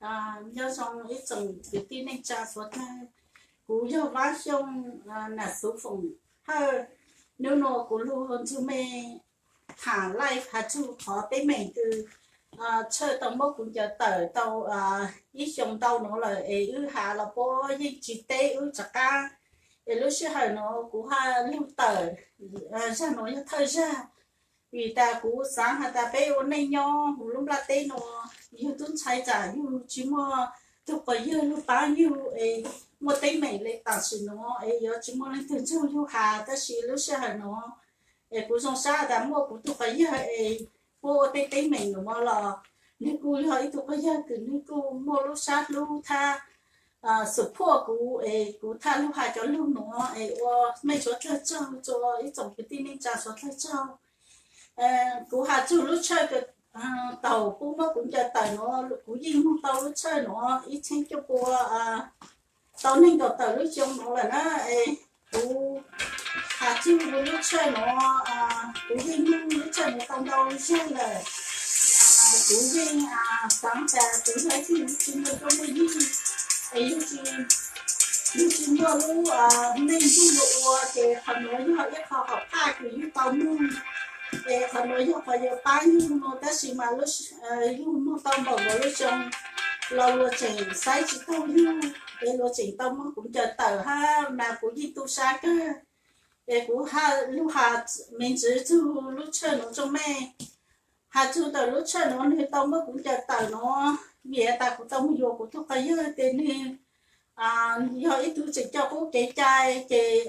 Nyob zoo ib tsoom kwv tij neej tsa suav dlawg, kuv yog Vab Xyooj Nam Xuv Foom Hawj. Nub nua kuv lug nrug mej tham live has txug qhov teeb meem kws Tshawj tau muab kuv ncaws tawm tau ib xyoos ntau nuav lawm es wb has los puab yeej tsi teb wb rov qab. Es lub sij hawm nuav kuv ha lug tawm zag nuav yog thawj zag, vim tas kuv xaav has tas peb ua neej nyob huv lub nplaj teb nuav, yug tub ntxhais tsam yug tsi muaj tug quas yawg lug paab yug es muaj teeb meem le tam sim nuav es yuav tsi muaj leej twg ntseeg yug has. Tab sis lub sij hawm nuav es kuv zoo sab tas muaj kuv tug quas yawg es puab ua tej teeb meem nuav los nwg kuj yog ib tug quas yawg kws nwg kuj muaj lub sab hlub thab support kuv es kuv thaj lug has cov lug nuav es ua mej suav dlawg tsaug, rua ib tsoom kwv tij neej tsa suav dlawg tsaug. Kuv has txug lub Tshawj taug puab muab kuv ncaws tawm nuav, kuv yeej moog tau lub Tshawj nuav ib txheeb cuaj pua tau neeg nkaum tawm lub xyoo nuav lawm na. Es kuv has txug lub Tshawj nuav, kuv yeej moog lub Tshawj nuav tau ntau zag lawm. Kuv yeej xaav tas kuv yog ib tug tsi muaj cuab muaj yig es yug tsi muaj lub neej yug lug ua, ces qhov nuav yog ib qho hom phaj kws yug tau moog. Ces qhov nuav yog qhov yuav paab yug nuav, tab sis mas yug moog tau npaum nkaus lub xyoo los luag tseem saib tsi taug yug, es luag tseem tau muab kuv ncaws tawm hab mas kuv yeej tu sab kawg. Es kuv ha lug has me ntsis txug lub Tshawj nuav rua mej. Has txug ntawm lub Tshawj nuav nwg tau muab kuv ncaws tawm nuav, vim has tas kuv tau moog yuav kuv tug quas yawg tes nwg yog ib tug tseem coj qub kev cai, ces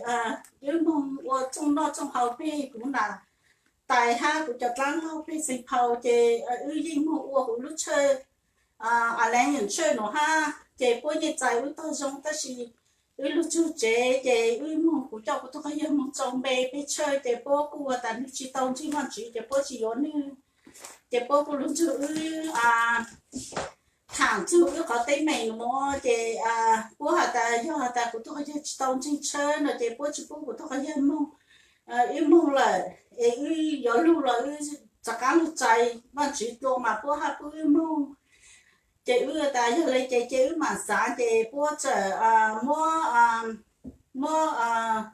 wb moog ua txooj noj txooj haus peg kuv nam tais hab kuv cov dlaab laug peg xeev phau, ces wb yeej moog ua huv lub Tshawj Alliance Tshawj nuav hab, ces puab yeej txais wb tog zoo, tab sis wb lug txug tsev ces wb moog, kuv coj kuv tug quas yawg moog tsau npe peg Tshawj, ces puab kuj has tas nwg tsi tau ntseeg Vaajtswv ces puab tsi yuav nwg. Ces puab kuj lug nrug wb tham txug wb qhov teeb meem nuav, ces puab has tas yog has tas kuv tug quas yawg tsi tau ntseeg Tshawj no ces puab tsi pub kuv tug quas yawg moog. Wb moog lawm es wb yuav lug los wb rov qaab lug txais Vaajtswv dlua mas puab hab pub wb moog. Ces wb has tas yog le ces ces wb maam xaav ces puab txawm muab, muab,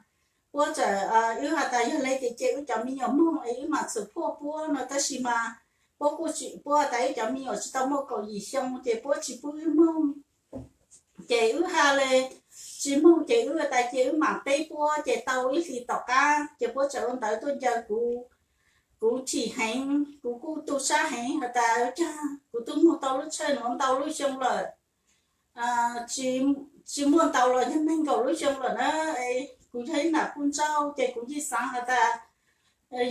puab txawm, wb has tas yog le ces ces wb cov me nyuam moog es wb maam support puab no, tab sis mas puab kuj, puab has tas wb cov me nyuam tsi tau muaj kaum yim xyoo ces puab tsi pub wb moog. Ces wb ha le tsi moog ces wb has tas ces wb maam teb puab, ces tau ib hlis tom qab ces puab txawm ua ntawv tuaj ncaws kuv. Kuv chim heev, kuv kuj tu sab heev has tas ua caag kuv tub moog tau lub Tshawj nuav ntau lub xyoo lawm, tsi muaj ntau los yog neeg nkaum lub xyoo lawm na. Kuv yog ib nam kuj ntsauj ces kuv yeej xaav has tas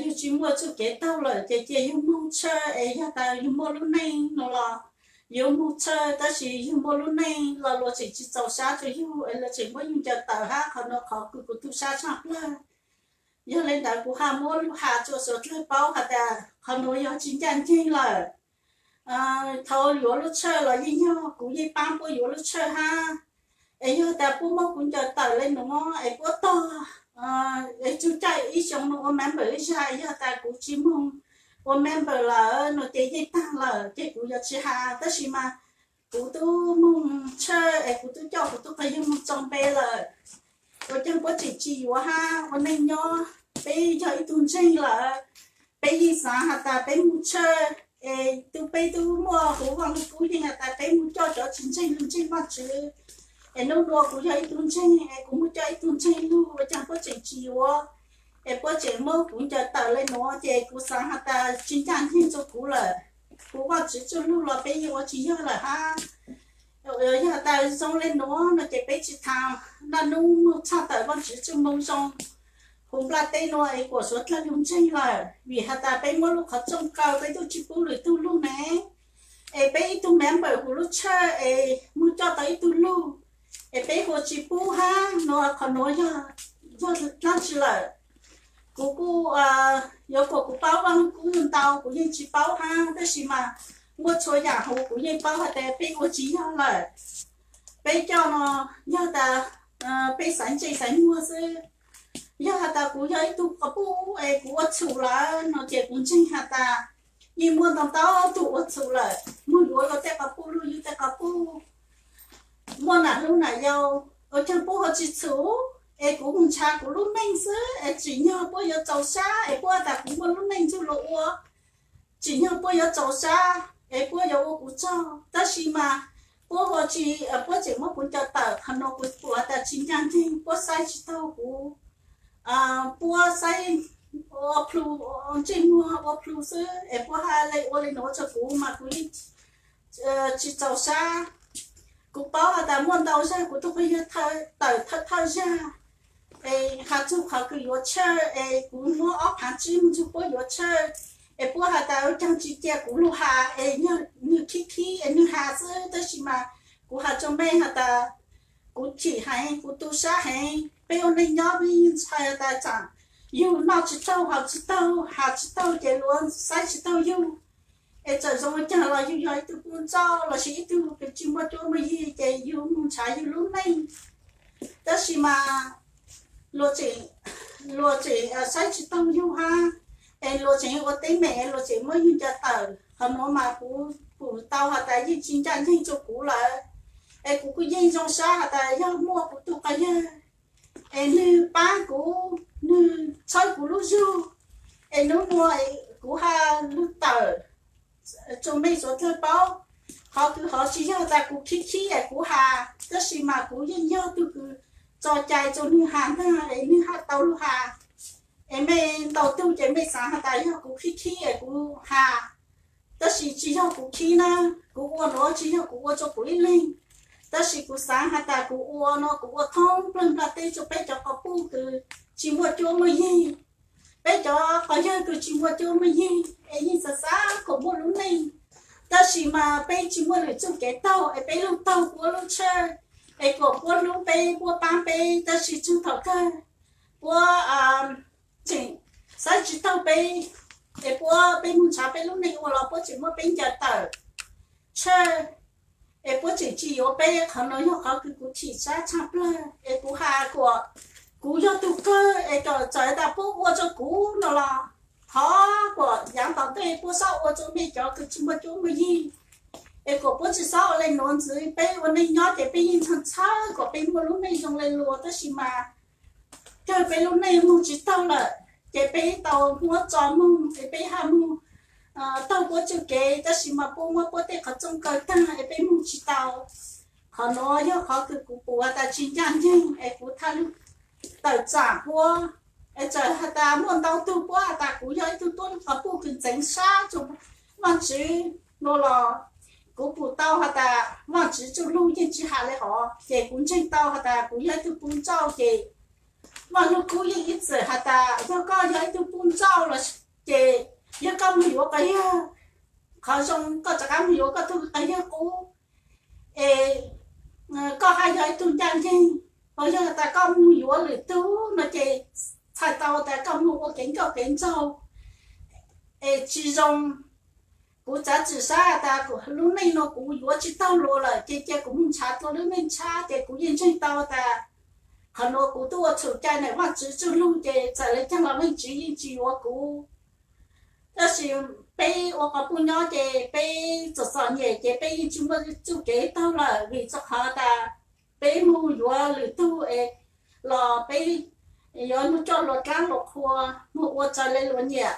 yug tsi muaj txuj kev taug lawm ces cia yug moog Tshawj, es yog tas yug muaj lub neej no los yug moog Tshawj, tab sis yug muaj lub neej los luag tseem tsi txaus sab rua yug es luag tseem muab yug ncaws tawm hab qhov nuav qhov kws kuv tu sab tshaaj plawg. Yog le ntawd kuv ha muab lug has rua suav dlawg paub has tas qhov nuav yog tsi ncaaj nceeg lawm. Thaus yuav lub Tshawj los yeej yog kuv yeej paab puab yuav lub Tshawj hab. Es yog tas puab muab kuv ncaws tawm le nuav es puab tog, es txug caij ib xyoo nuav ua member ib zag, yog tas kuv tsi moog ua member lawm no ces yeej taag lawm ces kuv yuav tsi has, tab sis mas kuv tub moog Tshawj es kuv tub coj kuv tub quas yawg moog tsau npe lawm. Ua caag puab tseem tsi yuav hab? Ua neej nyob peb yog ib tug ntseeg lawm, peb yeej xaav has tas peb moog Tshawj es tub, peb tub muaj huv Vaaj Lug Kub yeej has tas peb moog coj cov tsi ntseeg lug ntseeg Vaajtswv. Es nub nua kuv yog ib tug ntseeg es kuv moog coj ib tug ntseeg lug, ua caag puab tseem tsi yuav? Es puab tseem muab kuv ncaws tawm le nuav ces kuv xaav has tas tsi ncaaj nceeg rua kuv lawm. Kuv Vaajtswv txuj lug los peb yeej ua tsi yog lawm hab. Yog tas zoo le nuav no ces peb tsi thaam naj nub moog tshaj tawm Vaajtswv txuj moo zoo huv nplaj teb nuav es kuas suav dlawg lug ntseeg lawm, vim has tas peb muab lub qhov txooj kaw peb tub tsi pub lwm tug lug ne. Es peb ib tug member huv lub Tshawj es moog coj tau ib tug lug, es peb ua tsi pub hab no, qhov nuav yog, yog dlaab tsi lawm? Kuv kuj, yuav kuas kuv paub Vaaj Lug Kub ntau kuv yeej tsi paub hab, tab sis mas muaj txhua yaam huv kuv yeej paub has tas peb ua tsi yog lawm. Peb coj no yog tas peb xaiv ntsej xaiv muag xwb. Yog has tas kuv yog ib tug quas puj es kuv ua txhum lawm no ces kuv ntseeg has tas yeej muaj ntau ntau tug ua txhum lawm, mus yuav luag tej qhov puj, luag yug tej qhov puj, muaj nam hlub nam yau, ua caag puab ho tsi txhum, es kuv mus ntshaw kuv lub neej xwb, es tsim nyog puab yuav txaus sab, es puab has tas kuv muaj lub neej ntsug luag ua, tsim nyog puab yuav txaus sab, es puab yuav ua kuv tsaug, tab sis mas puab ho tsi, puab tseem muab kuv ncaws tawm, qhov nuav kuv pum has tas tsi ncaaj nceeg, puab saib tsi taug kuv, puab saib ua plhu, ntsej muag ua plhu xwb, es puab hab le ua le nuav rua kuv mas kuv yeej tsi txaus sab. Kuv paub has tas muaj ntau zag kuv tug quas yawg tawm thawj thawj zag, es has txug qhov kws yuav tshawj, es kuv muab ob phaav tsib moog ntsug puab yuav tshawj, es puab has tas ua caag tsi cia kuv lug has, es yog nwg khib khib es nwg has xwb, tab sis mas kuv has rua mej has tas kuv chim heev, kuv tu sab heev, peb ua neej nyob peb yeej ntshai has tas tsaam yug noj tsi taug, haus tsi taug, has tsi taug ces luag saib tsi taug yug, es txawm zoo ua caag los yug yog ib tug puj ntsauj lossis ib tug kws tsi muaj cuab muaj yig ces yug moog ntshaw yug lub neej. Tab sis mas luag tseem saib tsi taug yug hab, es luag tseem ua teeb meem, luag tseem muab yug ncaws tawm. Qhov nuav mas kuv pum tau has tas yeej tsi ncaaj nceeg rua kuv lawm, es kuv kuj yeej zoo sab has tas yog muaj kuv tug quas yawg es nwg paab kuv, nwg txhawb kuv lub zug, es nub nua kuv has lug tawm rua mej suav dlawg paub. Qhov kws hov tsi yog tas kuv khib khib es kuv has, tab sis mas kuv yeej yog tug kws tso cai rua nwg has ntag, es nwg hab tau lug has. Es mej ntau tug ces mej xaav has tas yog kuv khib khib es kuv has, tab sis tsi yog kuv khib na. Kuv ua nuav tsi yog kuv ua rua kuv ib leeg, tab sis kuv xaav has tas kuv ua nuav kuv ua thoob plawg nplaj teb rua peb cov quas puj kws tsi muaj cuab muaj yig, peb cov quas yawg kws tsi muaj cuab muaj yig, es yeej xav xav kuas muaj lub neej, tab sis mas peb tsi muaj lwm txuj kev taug, es peb lug taug puab lub tshawj, es kuas puab hlub peb, puab paab peb, tab sis txug thaum kawg puab tseem saib tsi taug peb, es puab, peb moog nrhav peb lub neej ua los puab tseem muab peb ncaws tawm tshawj, es puab tseem tsi yuav peb. Qhov nuav yog qhov kws kuv chim sab tshaj plawg, es kuv has kuas kuv yog tug kawg es kom txawm tas puab ua rua kuv no los thov kuas yaav tom ntej puab xob ua rua mej cov kws tsi muaj cuab muaj yig, es kuas puab tsi xob ua le nuav ntxiv. Peb ua neej nyob ces peb yeej ntxhawb ntxhawb kuas peb muaj lub neej zoo le luag, tab sis mas kawg peb lub neej moog tsi taug lawm, ces peb tau muab tso moog es peb hab moog taug puab txuj kev, tab sis mas puab muab puab tej qhov txooj kaw taag es peb moog tsi tau. Qhov nuav yog qhov kws kuv pum has tas tsi ncaaj nceeg es kuv thaj lug tawm tsaam puab. Es txawm has tas muaj ntau tug puab has tas kuv yog ib tug tuab quas puj kws ntxeev sab rua Vaajtswv no los, kuv pum tau has tas Vaajtswv txuj lug yeej tsi has le hov, ces kuv ntseeg tau has tas kuv yog ib tug puj ntsauj ces Vaaj Lug Kub yeej ib txwm has tas yog koj yog ib tug puj ntsauj los ces yog koj moog yuav quas yawg, qhov zoo koj rov qaab moog yuav koj tug quas yawg qub, es koj hab yog ib tug ncaaj nceeg. Ho yog tas koj moog yuav lwm tug no ces txhais tau tas koj moog ua kev nkauj kev nraug es tsi zoo. Kuv txav txim sab tas lub neej nuav kuv yuav tsi taug luag lawm, ces cia kuv moog nrhav dlua lub neej tshab. Ces kuv yeej ntseeg tau tas qhov nuav kuv tub ua txhum cai ntawm Vaajtswv txuj lug, ces txawm le caag los Vaajtswv yeej tsi yuav kuv. Tab sis peb ua quas puj nyob ces peb txom txom nyem ces peb yeej tsi muaj txuj kev taug lawm, vim rua qhov tas peb moog yuav lwm tug es los peb yuav moog coj luag dlaab luag qhua, moog ua raws le luag nyiam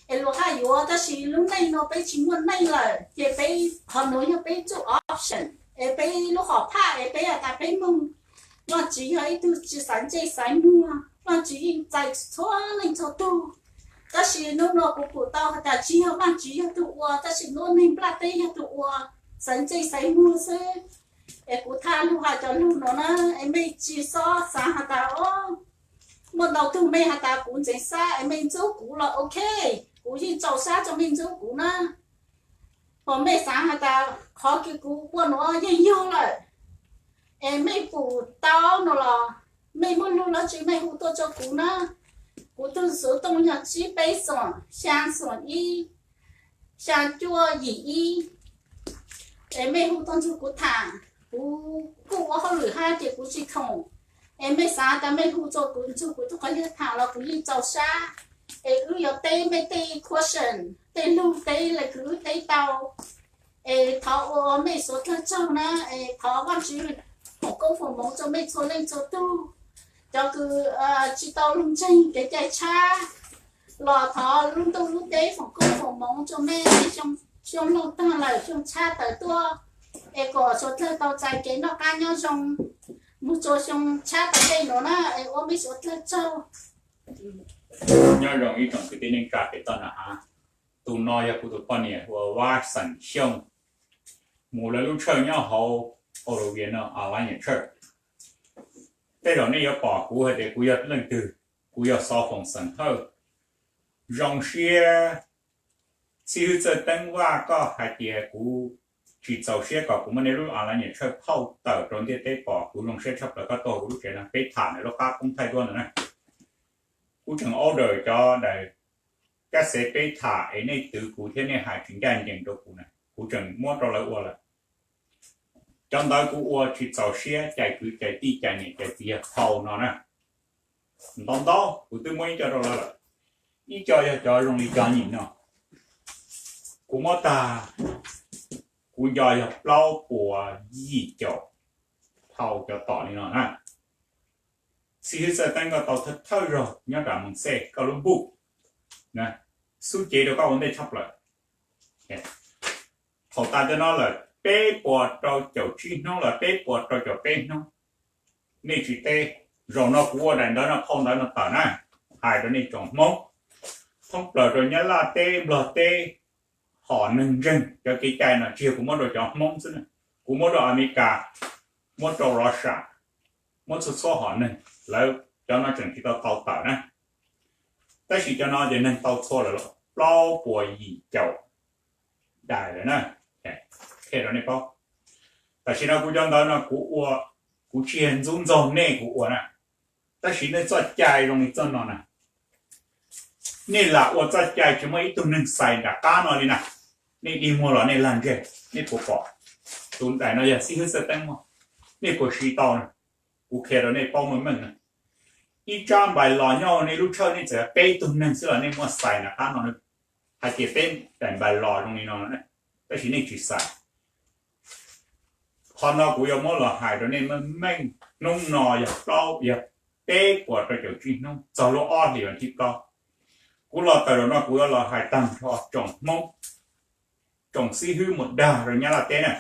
es luag hab yuav. Tab sis lub neej nuav peb tsi muaj neej lawm, ces peb, qhov nuav yog peb txuj option, es peb lub hom phaj es peb has tas peb moog. Vaajtswv yog ib tug tsi xaiv ntsej xaiv muag, Vaajtswv yeej txais txhua leej txhua tug. Tab sis nub nuav kuv pum tau has tas tsi yog Vaajtswv yog tug ua, tab sis lub neej nplaj teb yog tug ua, xaiv ntsej xaiv muag xwb. Es kuv thaj lug has cov lug nuav na, es mej tsi xob xaav has tas o, muaj ntau tug mej has tas kuv ntxeev sab es mej ntxub kuv los ok, kuv yeej txaus sab rua mej ntxub kuv na. Ho mej xaav has tas qhov kws kuv ua nuav yeej yog lawm, es mej pum tau no los mej muaj lug lov tsi mej hu tuaj rua kuv na. Kuv tug xuv tooj yog tsib peb xoom xyaa xoom ib xyaa cuaj yim ib. Es mej hu tuaj nrug kuv tham, kuv kuj ua hauj lwm hab ces kuv tsi khoom. Es mej xaav tas mej hu rua kuv nrug kuv tug quas yawg tham los kuv yeej txaus sab. Es wb yuav teb mej tej question, tej lug teb le kws wb teb tau. Es thov ua mej suav dlawg tsaug na, es thov Vaajtswv foom koob foom moov rua mej txhua leej txhua tug. Cov kws tsi tau lug ntseeg kev cai tshab los thov lub ntuj lub teb foom koob foom moov rua mej. Xyoo loog taag lawm, xyoo tshab tawm tuaj, es kom suav dlawg tau txais kev noj qaab nyob zoo moog rua xyoo tshab tom ntej nuav na. Es ua mej suav dlawg tsaug. Nyob zoo ib tsoom kwv tij neej tsa pem toj nam hav. Tus no yog kuv tus poj niam hu ua Vab Xeem Xyooj, mus lawv lub tshawj nyob hauv Oroville no, Alliance Church. Tej zaum nej yuav pom kuv hais tias kuv yog leej twg. Kuv yog Xov Foom xeem Hawj. Zoo siab, xib hwb Txawj Teeb Vaj, koj hais tias kuv tsis txaus siab kom kuv muab nej lub Alliance Church phauj tawm rau ntiaj teb pom. Kuv zoo siab tshaj plaws koj tuaj kuv lub tsev no, peb tham ntawm lub qab poob thaij duab ntawd na. Kuv tseem order cov daim kab xev peb tham es nej twv kuv thiab nej hais tsis ncaj ncees rau kuv na, kuv tseem muab rau lawv ua lawm. Cov ntawd kuv ua tsis txaus siab, cais kwv cais tij cais niam cais txiv yog phau no na. Ntau ntau kuv twb muab ib co rau lawv lawm. Ib co yog cov zoo li cov nyem no, kuv muab tag, kuv nco yog plaub puas yim caum phau cov tom li no na. Xib hwb Txawj Teeb, koj tau thawj thawj zaug nyob nram Moos Xej koj lub npuj xub cev rau koj ua ntej tshaj plaws. Thaum tas cov no lawm peb puas rau caum tsib hnub los peb puas rau caum peb hnub, nej tsis teb. Zaum no kuv ua daim ntawv no, phau ntawv no tawm na, hais rau nej tsoom Hmoob thoob plaws rau Nyab Laj teb, Nplog teb, hom neeg ntseeg cov kev cai no, tsis yog kuv muab rau cov Hmoob xwb na, kuv muab rau Amelikas, muab rau Russia, muab txhua txhua hom neeg, lawv cov no tseem tsis tau tau tawm na. Tab sis cov no ces neeg tau txhua lawm plaub puas yim caum daim lawm na. Qhia rau nej paub, tam sim no kuv cov ntawv no kuv ua, kuv tsis yog ntxub ntxaug nej kuv ua na, tab sis nej txoj cai zoo li txoj no na, nej lam ua txoj cai tsis muaj ib tug neeg xais nram qab no li na. Nej dig muag los nej lag ntseg, nej puas pom? Tus daim no yog xib hwb Txawj Teeb muag, nej puas siv tau na? Kuv qhia rau nej paub meej meej na, ib tsab npais los nyob hauv nej lub tshawj nej txawm peb tug neeg xwb los nej muab xais nram qab no, hais tias peb daim npais los zoo li no, tab sis nej tsis xais. Qhov no kuv yuav muab los hais rau nej meej meej, hnub no yog plaub, yog peb puas rau caum tsib hnub txog lub ob hlis vas thib plaub. Kuv los tawm zaum no kuv yuav los hais tag nrho tsoom Hmoob, tsoom xib hwb mus dag rau Nyab Laj teb na,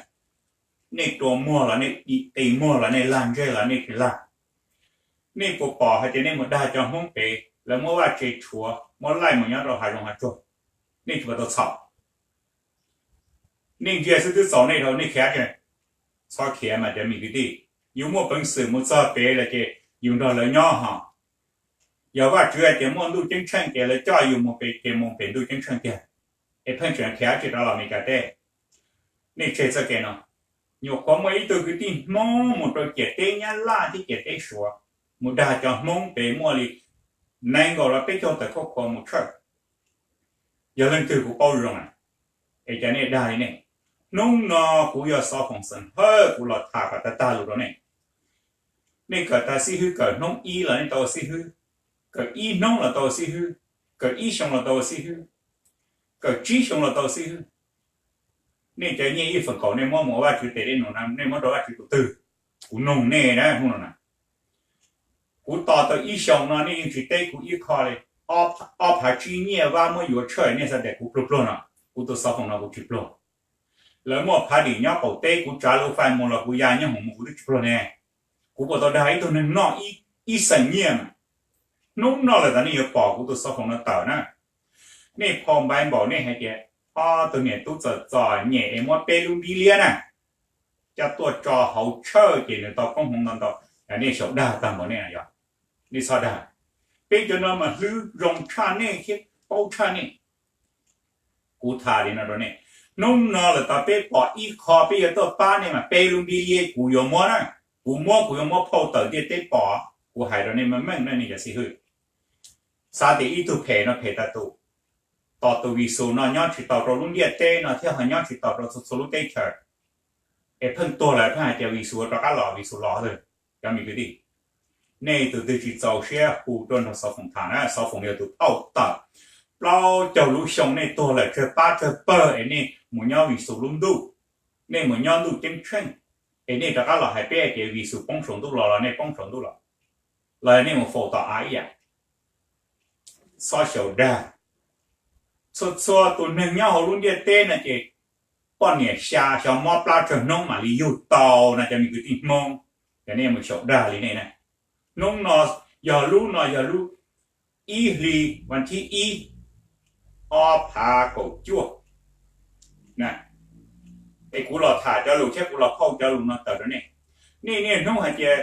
nej rua muag los nej dim qis muag los nej lag ntseg los nej tsis lag, nej puas pom hais tias nej mus dag cov Hmoob pem lawv muab vaj tse tshuav, muab laij mus nyob rau hav zoov hav tsuag, nej tsis puas tau txhaum? Nej ntsia xwb twb txaus nej dhau, nej khiav tsis? Txhob khiav mas cov me kwv tij, yus muaj peev xwm mus txog pem lawm ces yus nrog lawv nyob hos. Yog Vajtswv hais tias muaj ntuj ceeb tsheej ces lawv coj yus mus pem ces mus pem ntuj ceeb tsheej tiag, es pheej tseem khiav tsis rov los Amelikas teb. Nej tseg txoj kev no. Nyuam qhuav muaj ib tug kwv tij Hmoob mus rau ciam teb Nyab Laj thiab ciam teb Suav, mus dag cov Hmoob pem muaj li nees nkaum los peb caug tawm khauj khua mus tshawj. Yog leej twg kuv paub zoo na, es cas nej dag li nej? Hnub no kuv yog Xov Foom xeem Hawj, kuv los tham kom tag tag lus rau nej. Nej kawm tag xib hwb, kawm hnub ib los nej tau ua xib hwb, kawm ib hnub los tau ua xib hwb, kawm ib xyoo los tau ua xib hwb, kawm tsib xyoo los tau ua xib hwb. Nej cov nyiaj ib feem kaum nej muab mus ua Vajtswv tes dej num na, nej muab rau Vajtswv tus twg? Kuv noog nej na hnub no na. Kuv tos tau ib xyoos no nej yeej tsis teb kuv ib qho li. Ob phav tsib nyiaj Vab muab yuav tshawj, nej xav tias kuv pluag pluag no? Kuv tus Xov Foom no kuv tsis pluag. Lawv muaj phav dim nyob qaum teb, kuv tsav lub fais mus los kuv ya nyob hoom mus kuv twb tsis pluag ne. Kuv puas tau dag ib tug neeg noj ib xeem nyiaj mas? Hnub no lawm tas nej yuav pom kuv tus Xov Foom no tawm na. Nej phau npai npaum nej hais tias ob tug niam tub txom txom nyem es muab peb lub npib liab na coj tuaj tso hauv tshawj ces nws tau koob hmoov ntau ntau, nej xyaum dag tag npaum nej yog. Nej txhob dag. Peb cov no mas hlwb zoo tshaj nej thiab paub tshaj nej. Kuv tham li no rau nej, hnub no lawm tas peb pom ib qho peb yuav tuaj pab nej mas peb lub npib liab kuv yuav muab na. Kuv muab, kuv yuav muab phau tawm ntiaj teb pom. Kuv hais rau nej meej meej na nej cov xib hwb. Xav tias ib tug phem no phem tas tus, tos tus Vis Xus no nyob tsis tau rau lub ntiaj teb no thiab ho nyob tsis tau rau txhua txhua lub teb chaws, es pheej tuag lawm pheej hais tias Vis Xus rov qab los, Vis Xus los lawm. Cov me kwv tij, Nej tus twg tsis txaus siab hu tuaj nrog Xov Foom tham na, Xov Foom yog tus thauj tawm. Plaub caug lub xyoo nej tuag lawm tsawg pab tsawg pawg es nej mus nyob Vis Xus lub ntuj, nej mus nyob ntuj ceeb tsheej, es nej rov qab los hais peb hais tias Vis Xus poob saum ntuj los los nej poob saum ntuj los, los nej mus faus tom av ib yam. Txhob xyaum dag. Txhua txhua tus neeg nyob hauv lub ntiaj teb no ces poj niam xya xyov mob plab tsawg hnub mam li yug tau no cov me kwv tij Hmoob. Ces nej mus xyaum dag li nej na. Hnub no yog lub no yog lub ib hli vas thib ib ob phav kaum cuaj. Es kuv los tham cov lus thiab kuv los phauj cov lus no tawm rau nej. Nej niaj hnub hais tias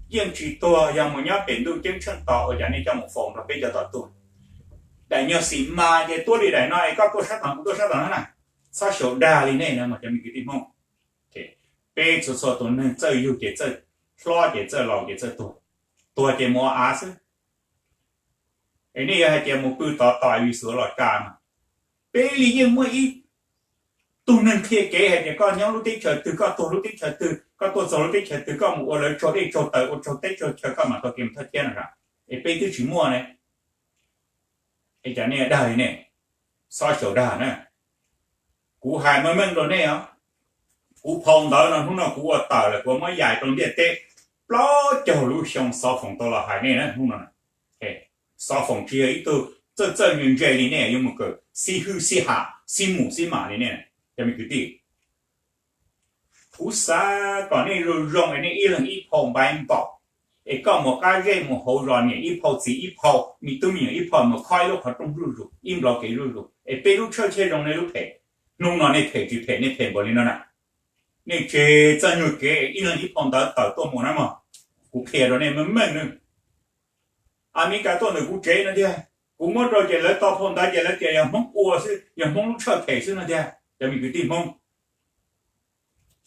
yeej tsis tuag, yog mus nyob pem ntuj ceeb tsheej tos ua cas nej coj mus faus nrog peb cov tom tuag. Daim nyuag xim mas ces tuab li daim no es koj tuaj sab tom kuv tuaj sab tom no na. Txhob xyaum dag li nej na mas cov me kwv tij Hmoob. Peb txhua txhua tus neeg txawj yug ces txawj hlob ces txawj laus ces txawj tuag. Tuag ces mus ua av xwb. Es nej yuav hais tias mus pw tod tos Vis Xus los cas no. Peb li yeej muaj ib tug neeg qhia kev hais tias koj nyob lub teb chaws twg, koj tuag lub teb chaws twg, koj tuaj txog lub teb chaws twg, koj mus ua lawv tsaug dej tsaug taws ua tsaug teb tsaug chaw koj mam tau kev mus thawj thiab no. Es peb twb tsis muaj ne. Es cas nej dag li nej? Txhob xyaum dag na. Kuv hais meej meej rau nej os. Kuv phau ntawv no hnub no kuv ua tawm lawm, kuv muab yais rau ntiaj teb. Plaub caug lub xyoo Xov Foom tau los hais nej na hnub no. Xov Foom tsis yog ib tug txawj txawj ntse ntse li nej yuav mus kawm xib hwb xib ham xib mus xib mam li nej. Cov me kwv tij, kuv xav kom nej zoo zoo es nej ib leeg ib phau npaiv npaum, es koj mus qab zej mus hauv zos niam ib phau txiv ib phau me tub me nyuam ib phau mus khob ib lub qhov rooj zuj zus ib nplauv kev zuj zus es peb lub tshawj thiaj zoo nej lub phem. Hnub no nej phem tsis phem, nej phem npaum li no na. Nej tseg txoj nyuag kev ib leeg ib phau ntawv tawm tuaj mus na mog. Kuv qhia rau nej meej meej na. Amelikas tuaj ntawm kuv tsev no tiag, kuv muab rau ces lawv tau phau ntawv ces lawv tias yog Hmoob ua xwb, yog Hmoob lub tshawj phem xwb no tiag cov me kwv tij Hmoob.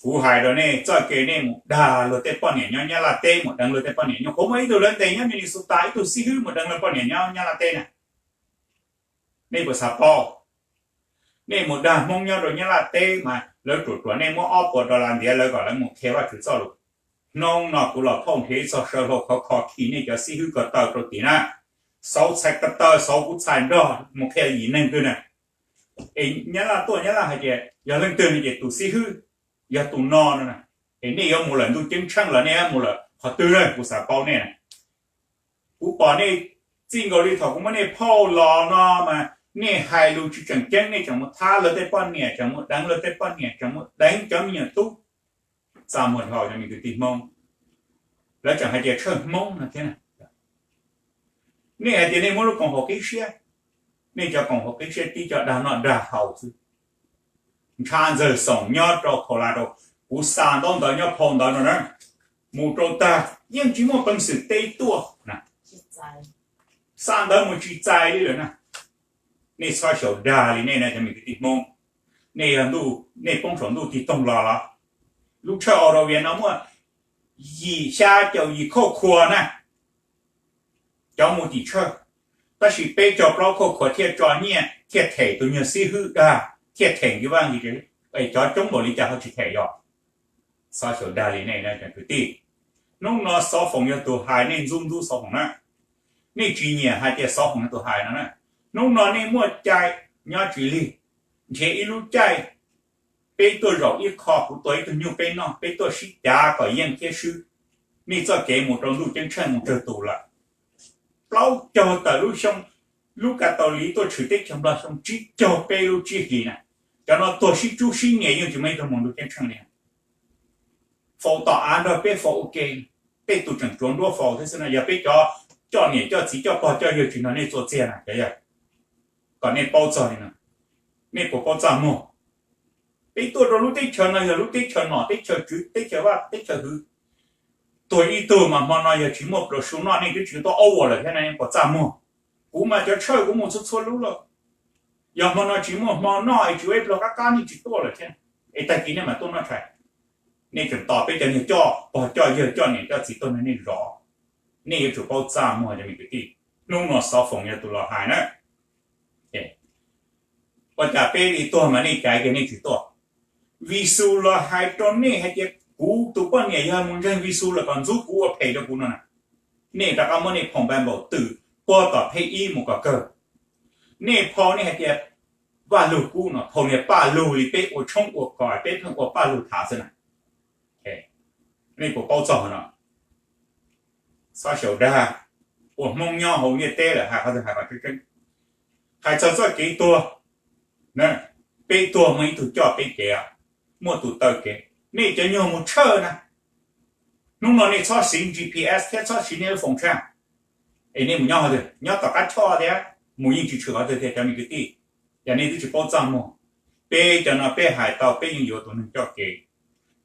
Kuv hais rau nej txoj kev nej mus dag luag tej poj niam nyob Nyab Laj teb, mus deev luag tej poj niam nyob, kuv muaj ib tug lawv ntes nyob Minnesota, ib tug xib hwb mus deev luag poj niam nyob Nyab Laj teb na. Nej puas xav paub? Nej mus dag Hmoob nyob rau Nyab Laj teb mas lawv ruam ruam nej muab ob puas dollar ntiav lawv kom lawv mus qhia Vajtswv txoj lus. Hnub no kuv los phauj nrhiav ib txog saw hlau khov kho khi nej cov xib hwb ko taw rau tim na. Xauv txhais ko taw, xauv kuv txhais nrog mus qhia yim neeg twg na. Es Nyab Laj tuaj Nyab Laj hais tias yog leej twg no ces tus xib hwb yog tus no no na. Es nej yuav mus lawm ntuj ceeb tsheej los nej yuav mus lawm qhov twg na, kuv xav paub nej na. Kuv pom nej txij nkaus li thaum kuv muab nej phauj los no mas nej hais lus tsis tseem ceeb, nej tseem mus thab luag tej poj niam, tseem mus deev luag tej poj niam, tseem mus deev cov me nyuam tub. Txaj muag dhau cov me kwv tij Hmoob, lawv tseem hais tias tshawj Hmoob no thiab. Nej hais tias nej muab lub koom haum qib siab, nej cov koom haum qib siab tib co dag noj dag haus xwb. Ntshav ntxawg xoom nyob rau Colorado, kuv xa ntaub ntawv nyob phau ntawv no na, mus rau tag yeej tsis muaj peev xwm teb tuaj. Xa ntawv mus tsis txais li lawm na. Nej txhob xyaum dag li nej na cov me kwv tij Hmoob. Nej yog ntuj, nej poob saum ntuj tig toog los los? Lub tshawj Aurovia no muaj yim xya caum yim khauj khuas na, cov mus tim tshawj, tab sis peb caug plaub khauj khuas thiaj tso nyiaj thiaj them tus nyuag xib hwb dag thiaj them nkis vaj nkis tsev, es cov coob npaum li cas ho tsis them yog? Txhob xyaum dag li nej na cov kwv tij. Hnub no Xov Foom yog tus hais, nej ntxub ntxub Xov Foom na. Nej tsis nyiam hais tias Xov Foom yog tus hais no na. Hnub no nej muaj cai nyob tsis lig, nrhiav ib lub caij peb tuaj zaum ib qho, kuv tua ib tug nyuj peb noj, peb tuaj sib cav kom yeej thiab swb. Nej txoj kev mus rau ntuj ceeb tsheej mus tsawg tus lawm. Plaub caug tawm lub xyoo, lub Kav Taus Liv tuaj tshwm teb chaws Nplog xyoo tsib caug peb lub tsib hlis na, cov no tuag sib tsub sib nias yeej tsis muaj ib tug mus ntuj ceeb tsheej li. Faus tom av nrog peb faus ua ke, tej tus tseem tsuav nruab faus thiab xwb no. Yog peb cov coj niam coj txiv coj pog coj yawg tsis nrog nej txua txiag na cov yawg, kom nej paub txog li no, nej puas paub txaj muag? Peb tuaj rau lub teb chaws no yog lub teb chaws nom teb chaws tswv teb chaws vaj teb chaws hwv. Tuag ib tug mas hmo no yog tsis muaj pluas su noj nej twb tsis tuaj ua lawm thiab, nej puas txaj muag? Kuv mas cov tshawj kuv mus txhua txhua lub lawm. Yog hmo no tsis muaj hmo noj es tsis ua ib pluag qab qab nej tsis tuaj lawm thiab, es tag kis nej mam tuaj noj tshais. Nej tseem tos peb cov niag coj pog coj yawg coj niam coj txiv tuaj nrog nej zov. Nej yuav tsum paub txaj muag cov me kwv tij. Hnub no Xov Foom yog tus los hais na. Ua cas peb li tuag mas nej caiv kiag nej tsis tuaj? Vis Xus los hais rau nej hais tias kuv tus poj niam yog mus ntseeg Vis Xus los kom ntxub kuv ua phem rau kuv no na. Nej rov qab muab nej phau npaj npaum twm puag tom phej ib mus kom kawg. Nej phau nej hais tias Vaj Lug Kub no phau niag paj lug li peb ua tshoob ua kos peb pheej ua paj lug tham xwb na. Nej puas paub txog no? Txhob xyaum dag, ua Hmoob nyob hauv ntiaj teb lawm hais qhov twg hais kom tseeb tseeb. Hais txog txoj kev tuag, peb tuag muaj ib tug coj peb kev, muaj tus taw kev. Nej cov nyuag mus tshawj na, hnub no nej txhob siv G P S thiab txhob siv nej lub foos tshaj. Es nej mus nyob qhov twg? Nyob tom qab choj thiab mus yeej tsis tshwm qhov twg tiag cov me kwv tij. Yog nej twb tsis paub txaj muag, peb cov no peb hais tau peb yeej yuav tus neeg coj kev.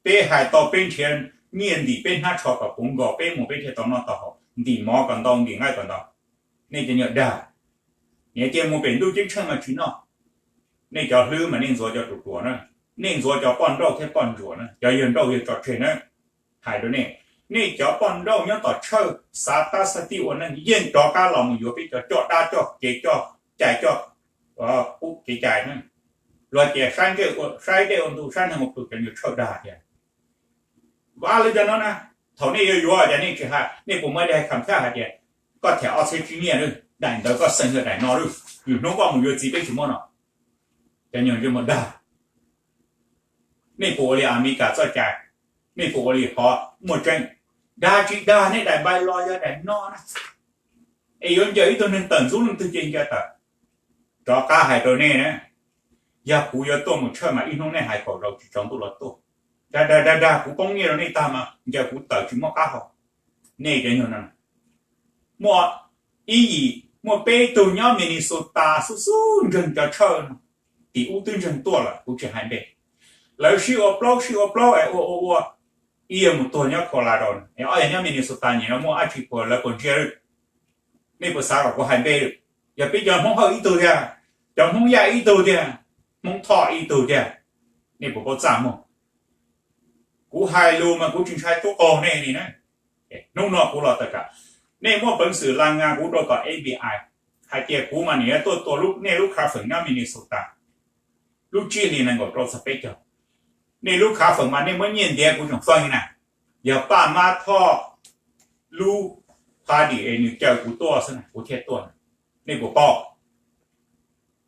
Peb hais tau peb nrhiav nyiaj ntim peb hnab tsho kom puv nkaus peb mus peb thiaj tau noj tau haus, ntim mov kom ntau ntim nqaij kom ntau. Nej cov nyuag dag, niam cia mus pem ntuj ceeb tsheej mas tsis noj. Nej cov hlwb mas nej ntxuav cov ruam ruam na, nej ntxuav cov poj nrauj thiab poj ntsuam na, cov yawg nrauj yawg tso tseg na. Hais rau nej, nej cov poj nrauj nyob tom tshawj xav tab xav tij ua neej yeej rov qab los mus yuav peb cov coj dab coj kev coj cai coj qub kev cai na. Luag tias saib dej ua ntu saib neeg ua plhu cov nyuag tshawj dag tias, Vaj, lawv cov no na, thaum nej yuav yuav ces nej tsis hais, nej puas muaj ib daim kham thaj hais tias, koj them ob txhiab tsib nyiaj lawm, daim ntawd koj xeem yog daim no lawm, lwm hnub koj mus yuav txiv peb tsis muab no. Cov nyuag ntsej muag dag, nej puas ua li Amelikas txoj cai? Nej puas ua li qhov muaj tseeb? Dag tsis dag nej daim npai los yog daim no na. Es yuav ncaws ib tug neeg tawm ntxub leej twg ces ncaws tawm. Rov qab hais rau nej na, yog kuv yuav tuaj mus tshawj mas ib hnub nej hais kaum zaus tsis tsaus ntuj los tuaj. Dag dag dag dag kuv poob nyiaj rau nej tag mas ncaws kuv tawm tsis muaj qab hau. Nej cov nyuag no, muaj ib yim muaj peb tug nyob Minnesota xub xub ntseeg cov tshawj no, tim ub twb ntseeg tuaj lawm kuv tsis hais npe. Lawv sib ua plaub sib ua plaub es ua ua ua, ib yog mus tuag nyob Colorado, ob yog nyob Minnesota nim no muaj dab tsi puas lawv puas ntsia lawm? Nej puas xav kom kuv hais npe lawm? Yog peb cov Hmoob Hawj ib tug tiag, cov Hmoob Yaj ib tug tiag, Hmoob Thoj ib tug tiag, nej puas paub txaj muag? Kuv hais lus mas kuv tsis ntshai tub qaug nej li na. Hnub no kuv los tawm tsam, nej muaj peev xwm la nga kuv rau tom F B I hais tias kuv mas nim tuaj tua nej lub khav feem nyob Minnesota lub tsib hlis nees nkaum rau txog peb caug. Nej lub khav feem mas nej muab nyiaj ntiav kuv tseem faj li na. Yog Paj Mab Thoj lub party es nws caw kuv tuaj xwb na kuv thiaj tuaj. Nej puas paub?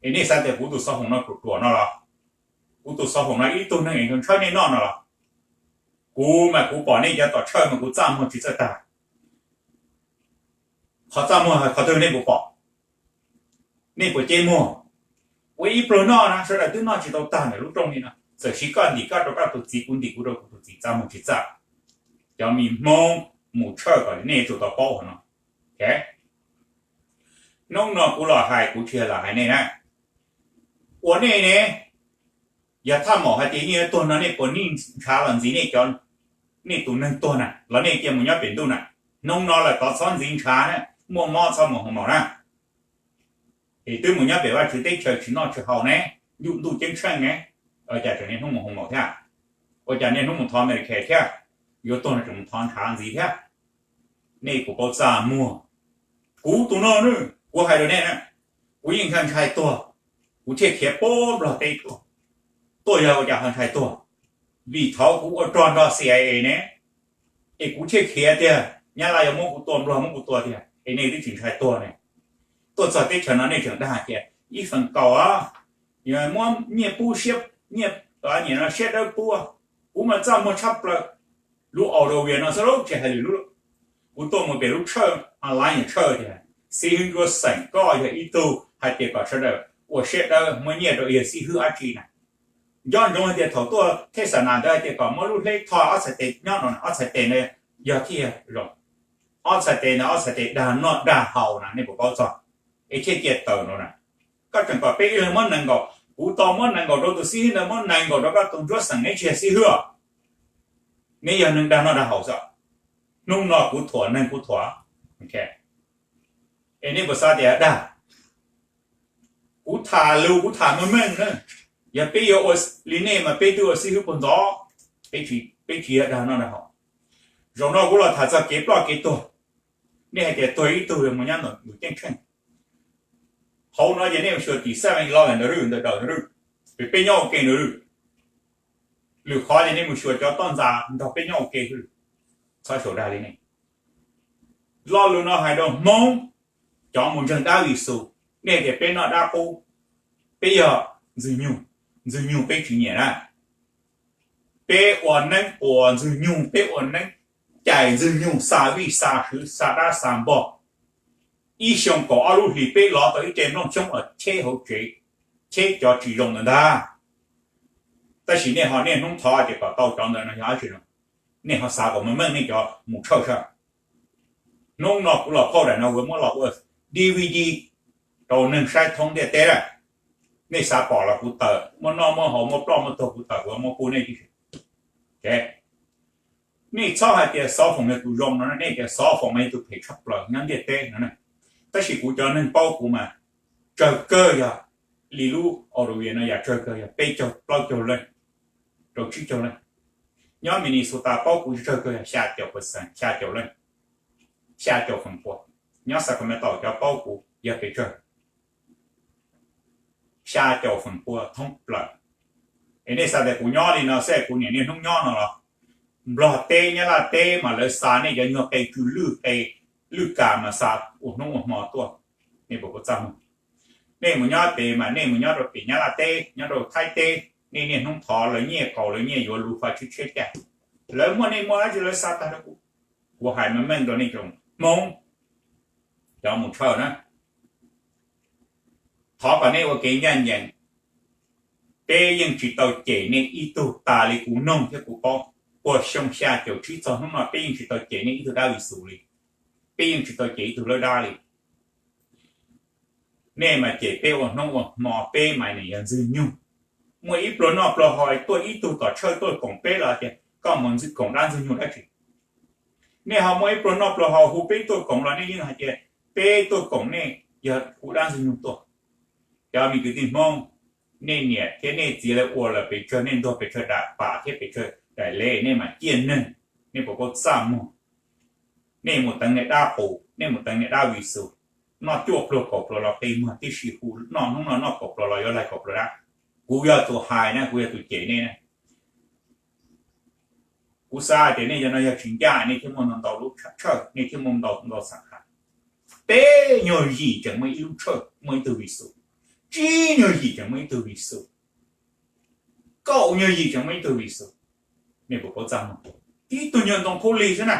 Es nej xav tias kuv tus xov hoom no ruam ruam no los? Kuv tus xov hoom no ib tug neeg es ntshaw tshawb nej noj no los? Kuv mas kuv pom nej cov tom tshawj mas kuv txaj muag tsis txawj tag. Qhov txaj muag qhov twg nej puas pom? Nej puas ceb muag? Ua ib pluag noj na sawv daws twb noj tsis tau tag ntawm lub rooj li no, txawm siv koj ntim koj rau koj tus txiv, kuv ntim kuv rau kuv tus txiv, txaj muag tsis txaj? Cov me Hmoob mus tshawj kom nej yuav tsum tau paub qhov no. Hnub no kuv los hais kuv tsis yog los hais nej na. Ua nej ne, yog thaj maum hais tias yeej yuav tuag no nej puas nij ntshav los ntxiv nej cov, nej tus neeg tuag na los nej cia mus nyob pem ntuj na? Hnub no lawm tod txhob ntxiv ntshav na, muaj mob txhob mus hoo maum na. Es twb mus nyob pem Vajtswv teb chaws tsis noj tsis haus ne, ncuj ntuj ceeb tsheej ne, ua cas tseem niaj hnub mus hoo maum thiab? Ua cas niaj hnub mus thov Medicare thiab? Yuav tuag no tseem mus thov ntshav ntxiv thiab? Nej puas paub txaj muag? Kuv tus no na, kuv hais rau nej na, kuv yeej ntshai ntshai tuag, kuv thiaj khiav puag Nplog teb tuaj. Tuaj yog ua cas ho ntshai tuag? Vim thaud kuv ua rog nrog C I A ne, es kuv thiaj khiav tiag, Nyab Laj yuav muab kuv tua, Nplog muab kuv tua tiag, es nej twb tsis ntshai tuag ne. Tuaj txog teb chaws no nej tseem dag hais tias ib feem kaum muab nyiaj pub, siab dawb pub, kuv mas txaj muag tshaj plaws. Lub Australia no xwb lauj, tsis hais lwm lub. Kuv tuaj mus pem lub tshawj online tshawj tias xib hwb ntsuab xeem koj yog ib tug hais tias kom sawv daws ua siab dawb muab nyiaj rau yawg xib hwb dab tsi na. Nco ntsoov hais tias thaum tuaj thej xa nas ntawd hais tias kom muab lub hleb tho ob txhais tes nyob no, ob txhais tes ntawd yog thiaj zoo. Ob txhais tes ntawd ob txhais tes dag noj dag haus na, nej puas paub txog? Es thiaj cia tawm no na. Koj tseem kom peb ib leeg muab nees nkaum, kuv tau muab nees nkaum rau tus xib hwb ntawd, muab nees nkaum rau koj tus ntsuab xeem, neb tsis yog xib hwb os. Neb yog neeg dag noj dag haus xwb. Hnub no kuv thuam neeg kuv thuam. Es nej puas xav tias dag? Kuv tham lus kuv tham meej meej na. Yog peb yuav ua li nej mas peb twb ua xib hwb puag ntxov, peb tsis yog dag noj dag haus. Zaum no kuv los tham txog kev ploj kev tuag. Nej hais tias tuag ib tug mus nyob ntawm ntuj ceeb tsheej. Hauv no ces nej mus xyuas tim seven eleven ntawd lawm, ntawm daws ntawd lawm, peb nyob ua ke ntawd lawm. Lwm qhov ces nej mus xyuas cov toj ntxas nrog peb nyob ua ke xwb. Txhob xyaum dag li nej. Lo lus no hais rau Hmoob cov mus ntseeg dab Vis Xus, nej tias peb noj dab qub, peb yog Ntxwg Nyug, Ntxwg Nyug peb tsis nyiam na. Peb ua neeb quas Ntxwg Nyug, peb ua neeb cais Ntxwg Nyug xa vij xa sw xa dab xa npog. Ib xyoo kaum ob lub hlis peb lov tau ib ce nplooj xyoob los cheb hauv tsev, cheb cov tsis zoo ntawd ntag. Tab sis nej ho niaj hnub thov tias kom tau cov ntawd no yog dab tsi no? Nej ho xav kom meej meej nej cov mus tshawj sab. Hnub no kuv los phauj daim no kuv muab los ua D V D rau neeg saib thoob ntiaj teb lawm. Nej xav pom los kuv tawm, muaj noj muaj haus muaj ploj muaj tuag kuv tawm kuv muab pub nej tib si. Nej txhob hais tias Xov Foom yog tus zoo no, nej tias Xov Foom mas yog tus phem tshaj plaws nyob ntiaj teb no. Tab sis kuv cov neeg paub kuv mas tsawg kawg yog li lub Australia no yam tsawg kawg yog peb caug plaub caug leej rau tsib caug leej. Nyob Minnesota paub kuv tsawg kawg yog xya caum percent, xya caum leej, xya caum feem pua. Nyob Sacramento cov paub kuv yog pes tsawg, xya caum feem pua thoob plaws. Es nej xav tias kuv nyob li no xwb kuv niaj niaj hnub nyob no los? Nplog teb Nyab Laj teb mas lawv xa nej cov nyuag qe tsw lwj qe lwj kas mas xa ua hnub ua hmo tuaj. Nej puas paub txaj muag? Nej mus nyob pem mas nej mus nyob rau pem Nyab Laj teb nyob rau Thaib teb, nej niaj hnub thov lawv nyiaj kaus lawv nyiaj yuav luv fa tshiab tshiab caj. Lawv muaj nej muaj dab tsi lawv xa tag rau kuv. Kuv hais meej meej rau nej tsoom Hmoob cov mus tshawj na, thov kom nej ua kev ncaj ncees. Peb yeej tsis tau cem nej ib tug tas li kuv noog thiab kuv paub. Puag xyoo xya caum tsib txog hnub no peb yeej tsis tau cem nej ib tug dab Vis Xus li. Peb yeej tsis tau cem ib tug lawb dab li. Nej mas cem peb ua hnub ua hmo, peb mas nim yog Ntxwg Nyug. Muaj ib pluag noj pluag haus tuaj ib tug tom tshawj tuaj koom peb los tias koj mus koom dab Ntxwg Nyug dab tsi? Nej ho muaj ib pluag noj pluag haus hu peb tuaj koom los nej yeej hais tias peb tuaj koom nej yog hu dab Ntxwg Nyug tuaj. Cov me kwv tij Hmoob, nej niam thiab nej txiv lawv ua lawm pes tsawg, nej ntuag pes tsawg dam pam thiab pes tsawg daim lev, nej mam ciaj neeg. Nej puas paub txaj muag? Nej mus teev nej dab qus, nej mus teev nej dab Vis Xus, noj cuaj pluag kaum pluag los qi muag tib si hu noj hnub no noj kaum pluag los yuav laig kaum pluag dab. Kuv yog tus hais na, kuv yog tus cem nej na. Kuv xav tias nej cov no yog tsis ncaj nej thiaj muaj ntau ntau lub tshawj, nej thiaj muaj ntau ntau xam hais. Peb nyuag yim tseem muaj ib lub tshawj muaj ib tug Vis Xus, tsib nyuag yim tseem muaj ib tug Vis Xus, kaum nyuag yim tseem muaj ib tug Vis Xus. Nej puas paub txaj muag? Tib tug nyuag ntoo khaub lig xwb na.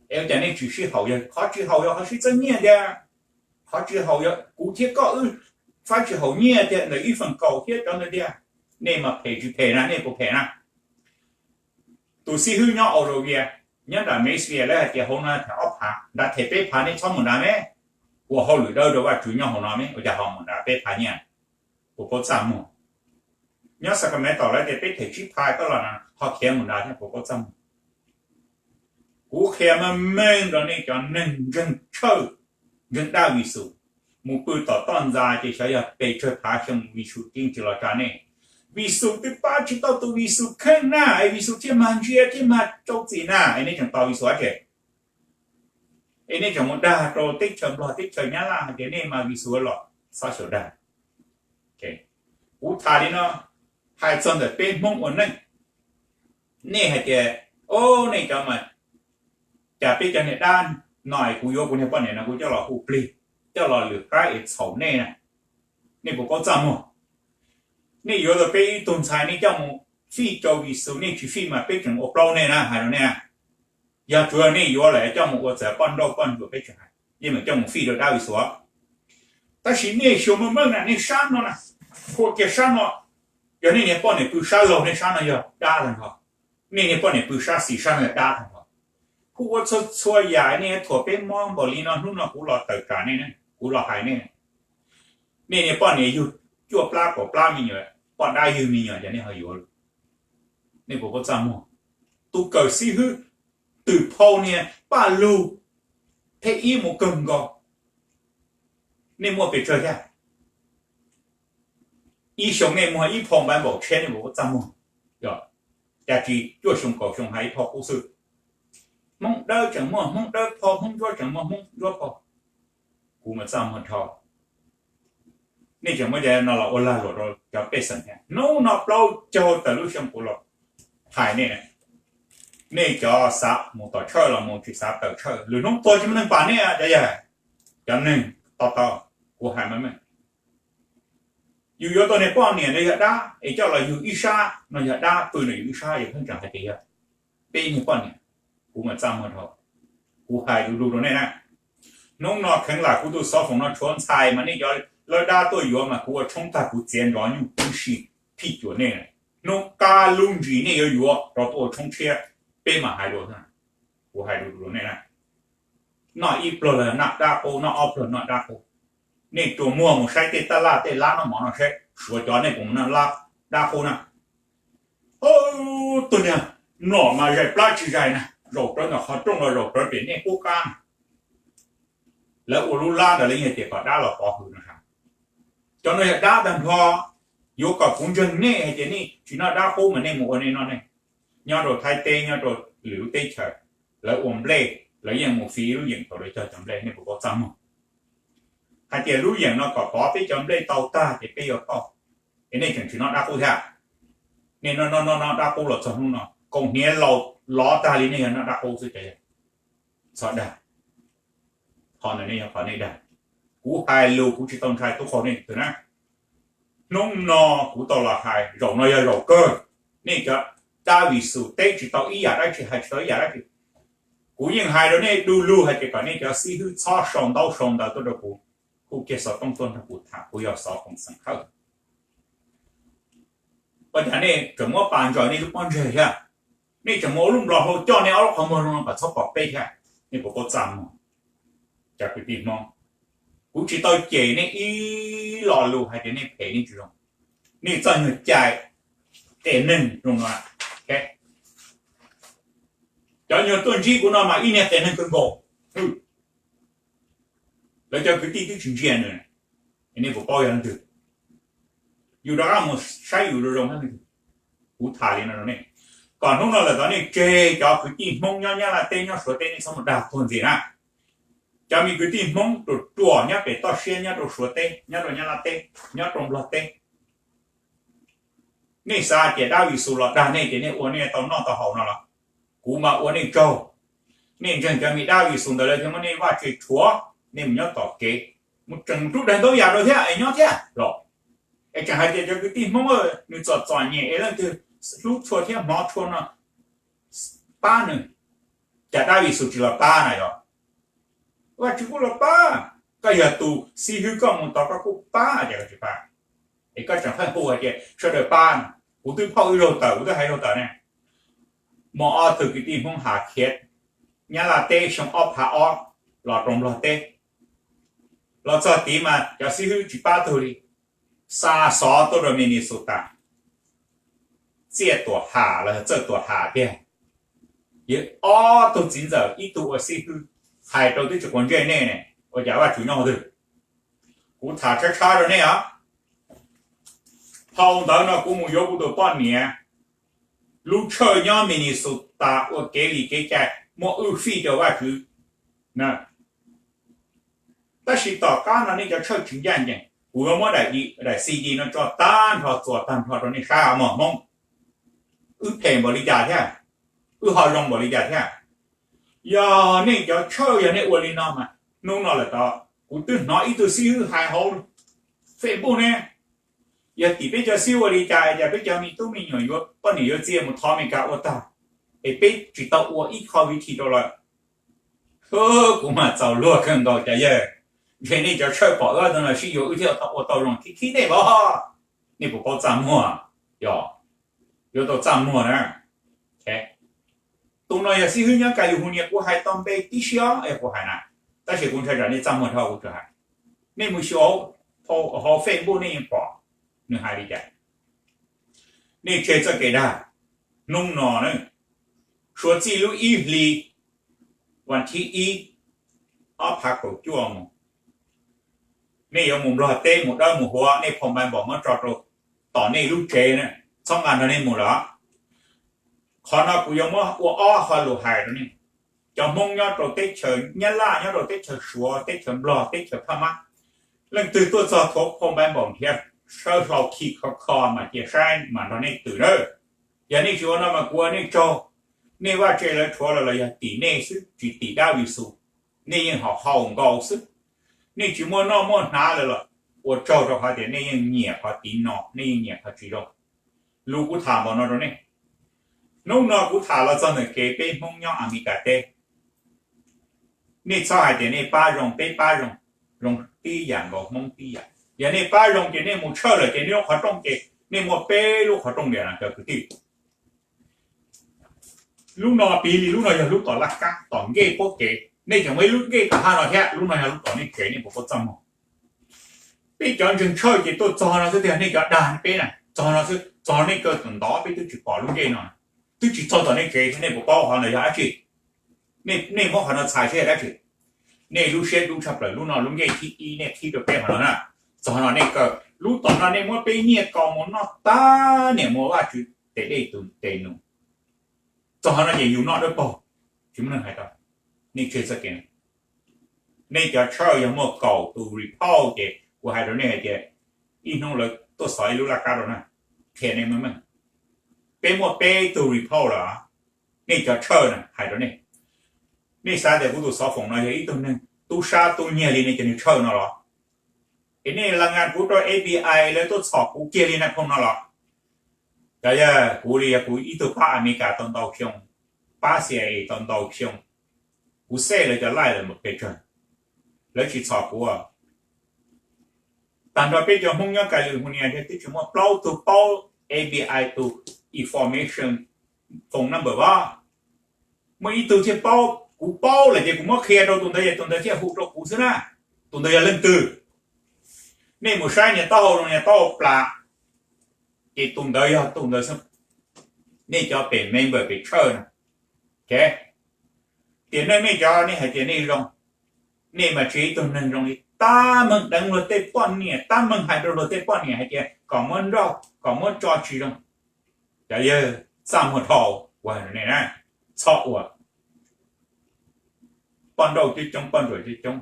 Es ua cas nej tsis sib haum? Yog qhov tsis haum yog qhov sib txeeb nyiaj tiag. Qhov tsis haum yog kuv thiab koj wb faib tsis haum nyiaj tiag ntawm ib feem kaum thiab cov ntawd tiag. Nej mas phem tsis phem na, nej puas phem na? Tus xib hwb nyob Australia, nyob nram Marysville lawv hais tias hauv no them ob phav, nrad them peb phav, nej txhob mus nrad me. Ua hauj lwm dawb rau Vajtswv nyob hauv no me, ua cas ho mus nrad peb phav nyiaj? Puas paub txaj muag? Nyob Sacramento lawv tias peb them tsib phav koj los ho khiav mus nrad thiab, puas paub txaj muag? Kuv qhia meej meej rau nej cov neeg ntseeg tshawj, ntseeg dab Vis Xus, mus pw tom toj ntxas ces xyov yog pes tsawg phav xyoo Vis Xus yeej tsis los tsa nej. Vis Xus twb pab tsis tau tus Vis Xus kheej na, es Vis Xus thiaj mag ntsia thiaj mag rau txim na, es nej tseem tos Vis Xus dab tsi? Es nej tseem mus dag rau teb chaws Nplog teb chaws Nyab Laj hais tias nej mas Vis Xus los, txhob xyaum dag. Kuv tham li no hais txog ntawm peb Hmoob ua neej. Nej hais tias, o, nej cov mas, cas peb cov niag dab no es kuv yuav kuv niag poj niam no kuv coj los hu plig, coj los lwm qaib es txhaum nej na. Nej puas paub txaj muag? Nej yuav tau peb ib tug ntxhais nej coj mus fij rau Vis Xus, nej tsis fij mas peb tseem ua plaub nej na, hais rau nej. Yog tsuav nej yuav lawm coj mus ua txawm poj nrauj poj ntsuam peb tsis hais, yeej meem coj mus fij rau dab Vis Xus. Tab sis nej xyuas meej meej na, nej sab no na, hu kiag sab no, yog nej niag poj niam pw sab laug nej sab no yog dab tag nrho, nej niag poj niam pw sab xis sab no yog dab tag nrho. Kuv ua txhua txhua yam nej thuam peb mob npaum li no, hnub no kuv los tawm tsam nej, kuv los hais nej. Nej niag poj niam yug cuaj plab kaum plab me nyuam, poj dab yug me nyuam ces nej ho yuav. Nej puas paub txaj muag? Tus kawm xib hwb twm phau niag Paj Lug, thib ib mus kawg nkaus, nej muaj pes tsawg thiab? Ib xyoo nej muag ib phau npav npaum tshiab, nej puas paub txaj muag? Yog, cas tsis cuaj xyoo kaum xyoo hais ib phau qub xwb. Hmoob dawb tseem muaj Hmoob dawb phau, Hmoob ntsuab tseem muaj Hmoob ntsuab phau. Kuv mas txaj muag dhau. Nej tseem muab cov no los ua lag luam rau cov pej xeem thiab. Hnub no plaub caug tawm lub xyoo kuv los hais nej na, Nej cov xav mus tom tshawj los mus, tsis xav tawm tshawj, lwm hnub tuag tsis muaj neeg pam nej cov yawg. Cov neeg to taub, kuv hais meej meej, yus yuav tau niag poj niam no yog dab es coj los yug ib sab no yog dab, pw no yug ib sab, yus pheej tseem hais tias yog peb niag poj niam. Kuv mas txaj muag dhau, kuv hais lus lus rau nej na. Hnub no kheev lam kuv tus xov foom no tshuav ntxhais mas nej cov lawv dab tuaj yuav mas kuv ua tshoob tag kuv txiav ntsov nyuj tib si phij cuam nej. Hnub qab lub ntsis nej yuav yuav rov tuaj ua tshoob tshiab, peb mam hais dua. Kuv hais lus lus rau nej na, noj ib pluag los noj dab qub, noj ob pluag noj dab qub. Nej tsuas muag mus saib tej tab laj tej lab noj mov no saib Suav cov nej puas mus noj dab qub na. Tus niag mlom mas zais plab tsis zais na, zaum rawv ntawm qhov rooj los zaum rawv pem nej qub qab na. Lawv ua lub lab ntawd lawv yeej hais tias kom dab los pov hwm no. Cov no yog dab tag nrho. Yuav kom kuv ntseeg nej hais tias nej tsis noj dab qub mas nej mus ua nej noj nej. Nyob rau Thaib teb nyob rau lwm lub teb chaws, lawv ua nplej lawv yeej mus fiv lub yeem thaum lawv cog cov nplej, nej puas paub txaj muag? Hais tias lub yeem no kom pov peb cov nplej tau tag ces peb yuav pauj, es nej tseem tsis noj dab qub thiab. Nej noj noj noj dab qub los txog hnub no, kaus hniav laus lov tag li nej yog noj dab qub xwb ces txhob dag. Qhov ntawd nej yog qhov nej dag. Kuv hais lus kuv tsis tau ntshai tub qau nej tus twg na. Hnub no kuv tau los hais, zaum no yog zaum kawg. Nej cov dab Vis Xus teb tsis tau ib yam dab tsi, hais tsis tau ib yam dab tsi. Kuv yeej hais rau nej du lug hais tias kom nej cov xib hwb txhob sau ntaub sau ntawv tuaj rau kuv, kuj kiag xov tooj tuaj nrog kuv tham, kuv yog xov koom xeem hawj. Ua cas nej tseem muab pas ntsaws nej lub pob ntseg thiab? Nej tseem muab ua lub nplog hlau coj nej ob lub qhov muag zoo no kom txhob pom peb thiab. Nej puas paub txaj muag? Cov kwv tij Hmoob, kuv tsis tau cem nej ib lo lus hais tias nej phem nej tsis zoo. Nej txoj nyuag cai qias neeg zoo no, cov nyuag tuaj ntsib kuv no mas ib niag qias neeg kawg nkaus. Lawv cov kwv tij twb tsis ntsia nws, nej puas paub yog leej twg? Yus rov qab mus saib yus zoo zoo, kuv tham li no rau nej, kom hnub no lawm tod nej tseg cov kwv tij Hmoob nyob Nyab Laj teb nyob Suav teb nej txhob mus dag tuag ntxiv na. Cov me kwv tij Hmoob ruam ruam nyob pem toj siab nyob rau Suav teb, nyob rau Nyab Laj teb, nyob rau Nplog teb, nej xav tias dab Vis Xus los dag nej ces nej ua nej tau noj tau haus no los? Kuv mas ua nej tsaug. Nej ntseeg cov me dab Vis Xus ntawd lawv thiaj muab nej vaj tse tshuav, nej mus nyob tom kev, mus tseem rub dag ntau yam rau thiab es nyob thiab los? Es tseem hais tias cov kwv tij Hmoob nws txom txom nyem es leej twg hlub tshua thiab hmov tshua no pab nws. Cas dab Vis Xus tsis los pab na yog? Vaj Tswv kuj los pab, koj yog tus xib hwb koj mus tod koj kuj pab, cas koj tsis pab? Es koj tseem pheej hu hais tias sawv daws pab no. Kuv twb phauj ib zaug tawm, kuv twb hais zaug tawm ne. Muaj ob tug kwv tij Hmoob Hav khiav Nyab Laj teb xyoo ob phav ob los rau Nplog teb, los txog tid mas cov xib hwb tsis pab tug li, xa xov tuaj rau Minnesota, Txiaj Tuam Ham los Txawj Tuam Ham tiag, yog ob tug txiv ntxawm ib tug ua xib hwb, hais rau twb tsis quav ntsej nej ne, ua cas Vaj Tswv nyob twg? Kuv tham tshab tshab rau nej os. Thaum ntawd no kuv mus yuav kuv tus poj niam, lub tshawj nyob Minnesota ua kev li kev cai muaj wb fij rau Vaj Tswv. Tab sis tom qab no nej cov tshawj tsis ncaj ncees, kuv yuav muab daim CD no tso tag nrho txuas tag nrho rau nej saib mog Hmoob. Wb phem npaum li cas thiab, wb ho zoo npaum li cas thiab. Yog nej cov tshawj yog nej ua li no mas hnub no lawm tod kuv twb hnov ib tug xib hwb hais hauv Facebook ne, yog tim peb cov xib hwb ua li cas es cas peb cov me tub me nyuam yuav poj niam yuav txiv mus thov Amelikas ua tag, es peb tsis tau ua ib qho viv thi rau lawm. Kuv mas txaus luag kawg nkaus cov yawg. Ntshe nej cov tshawj pom wb no sib yuav wb thiaj tau ua tau zoo, khib khib nej los? Nej puas paub txaj muag? Yog, yuav tau txaj muag na. Tus no yog xib hwb nyob California, kuv hais tau npe tib si os, kuv hais na, tab sis kuv ntshai tsam nej txaj muag dhau kuv tsis hais. Nej mus xyuas hauv Facebook nej yeej pom nws hais li cas. Nej tseg txoj kev dag. Hnub no na, suav txij lub ib hlis, vas thib ib, ob phav kaum cuaj mus, nej yuav mus Nplog teb mus dawb mus huav, nej phau npai npaum muab tso rau tom nej lub tsev na, txhob nqa nrog nej mus lawm. Qhov no kuv yuav muab ua ob qho lus hais rau nej. Cov Hmoob nyob rau teb chaws Nyab Laj, nyob rau teb chaws Suav, teb chaws Nplog, teb chaws Phaj Mab, leej twg tuaj txog thuav phau npai npaum nrhiav sawb hlau khi kho kho mas cia saib mas nrog nej twm nawb. Yog nej tsis ua no mas kuv ua nej tsaug. Nej vaj tse lawv rhuav los los yog tim nej xwb, tsis tim dab Vis Xus. Nej yeej haus nkaus xwb. Nej tsis muaj noj muaj hnav lawm los ua tsaug rau qhov tias nej yeej nyiam qhov tiv no, nej yeej nyiam qhov tsis zoo. Lus kuv tham npaum no rau nej. Hnub no kuv tham los txog ntawm kev peb Hmoob nyob Amelikas teb. Nej txhob hais tias nej pab zoo, peb pab zoo, zoo tib yam nkaus, Hmoob tib yam. Yog nej pab zoo ces nej mus tshawj lawm ces nej lub qhov rooj ces nej muaj peb lub qhov rooj diam no cov kwv tij. Lub no piv li lub no yog lub tom laj kab tom nkej pob kev, nej tseem muaj ib lub nkej tom haj no thiab, lub no yog lub tom nej tsev, nej puas paub txaj muag? Peb cov ntseeg tshawj ces tuaj txog no xwb tiag, nej cov dag peb na, txog no xwb, txog nej kaw tom ntov peb twb tsis pom lub nkej no, twb tsis txog tom nej tsev, nej puas paub qhov ntawd yog dab tsi? Nej muab qhov no txhais seb yog dab tsi. Nej lub siab dub tshaj plaws, lub no lub nkej thib ib nej qhib rau peb qhov no na. Txog no nej kaw, lub tom no nej muab peb nyiaj kaus mus noj tag, niam mus Vaj Tswv tes dej tus tes num. Txog no ces yus noj dawb paug, tsis muaj neeg hais rau. Nej tseg txoj kev. Nej cov tshawj yog muaj kaum tus report ces kuv hais rau nej hais tias ib hnub lawv tuaj xov ib lub laj kab rau na, qhia nej meej meej. Peb muaj peb tug report lawm, nej cov tshawj na hais rau nej. Nej xav tias kuv tus xov foom no yog ib tug neeg tub sab tub nyiag li nej cov neeg tshawj no los? Es nej la nga kuv rau F B I lawv tuaj txhom kuv kiag li na khoom no los? Cov yog kuv li yog kuv ib tug pab Amelikas tau ntau xyoo, pab C I A tau ntau xyoo, kuv xej lawv cov laij lawm npaum pes tsawg, lawv tsis txhom kuv. Tag nrho peb cov Hmoob nyob California twb tsis muaj plaub tug paub F B I tus information phone number os. Muaj ib tug thiaj paub, kuv paub lawm ces kuv muab qhia rau tus ntawd, tus ntawd thiaj hu rau kuv xwb na. Tus ntawd yog leej twg? Nej mus saib niag taub hau zoo, niag taub hau plas, ces tus ntawd yog tus ntawd xwb. Nej cov pem member pem tshawj na, tiam neej nej cov nej hais tias nej zoo, nej mas tsis yog ib tug neeg zoo li. Tab meeg deev luag tej poj niam, tab meeg hais rau luag tej poj niam hais tias kom muab nrauj, kom muab tso tsis zoo. Cov yawg txaj muag dhau, ua nej na, txhob ua. Poj nrauj coob coob, poj ntsuam coob coob,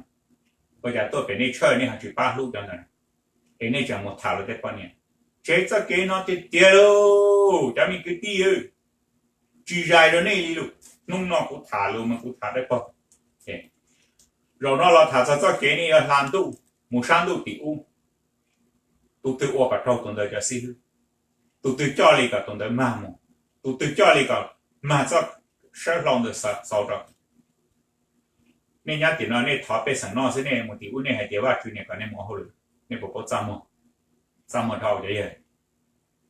ua cas tuaj pem nej tshawj nej ho tsis pab hlub cov ntawd, es nej tseem mus tham luag tej poj niam? Tseg txoj kev no tiag tiag lauj cov me kwv tij. Tsis zais rau nej li lus, hnub no kuv tham lus mas kuv tham dawb paug. Zaum no los tham txog txoj kev nej yuav hla ntuj mus sab ntuj tim ub. Tus twg ua kom raug tus ntawd cov xib hwb, tus twg coj li kom tus ntawd mag mus, tus twg coj li kom mag txoj sawb hlau ntawd xauv rau. Nej nyob tim no nej thov pej xeem noj xwb, nej mus tim ub nej hais tias Vaj Tswv niam kom nej mus ua hauj lwm, nej puas paub txaj muag? Txaj muag dhau cov yawg.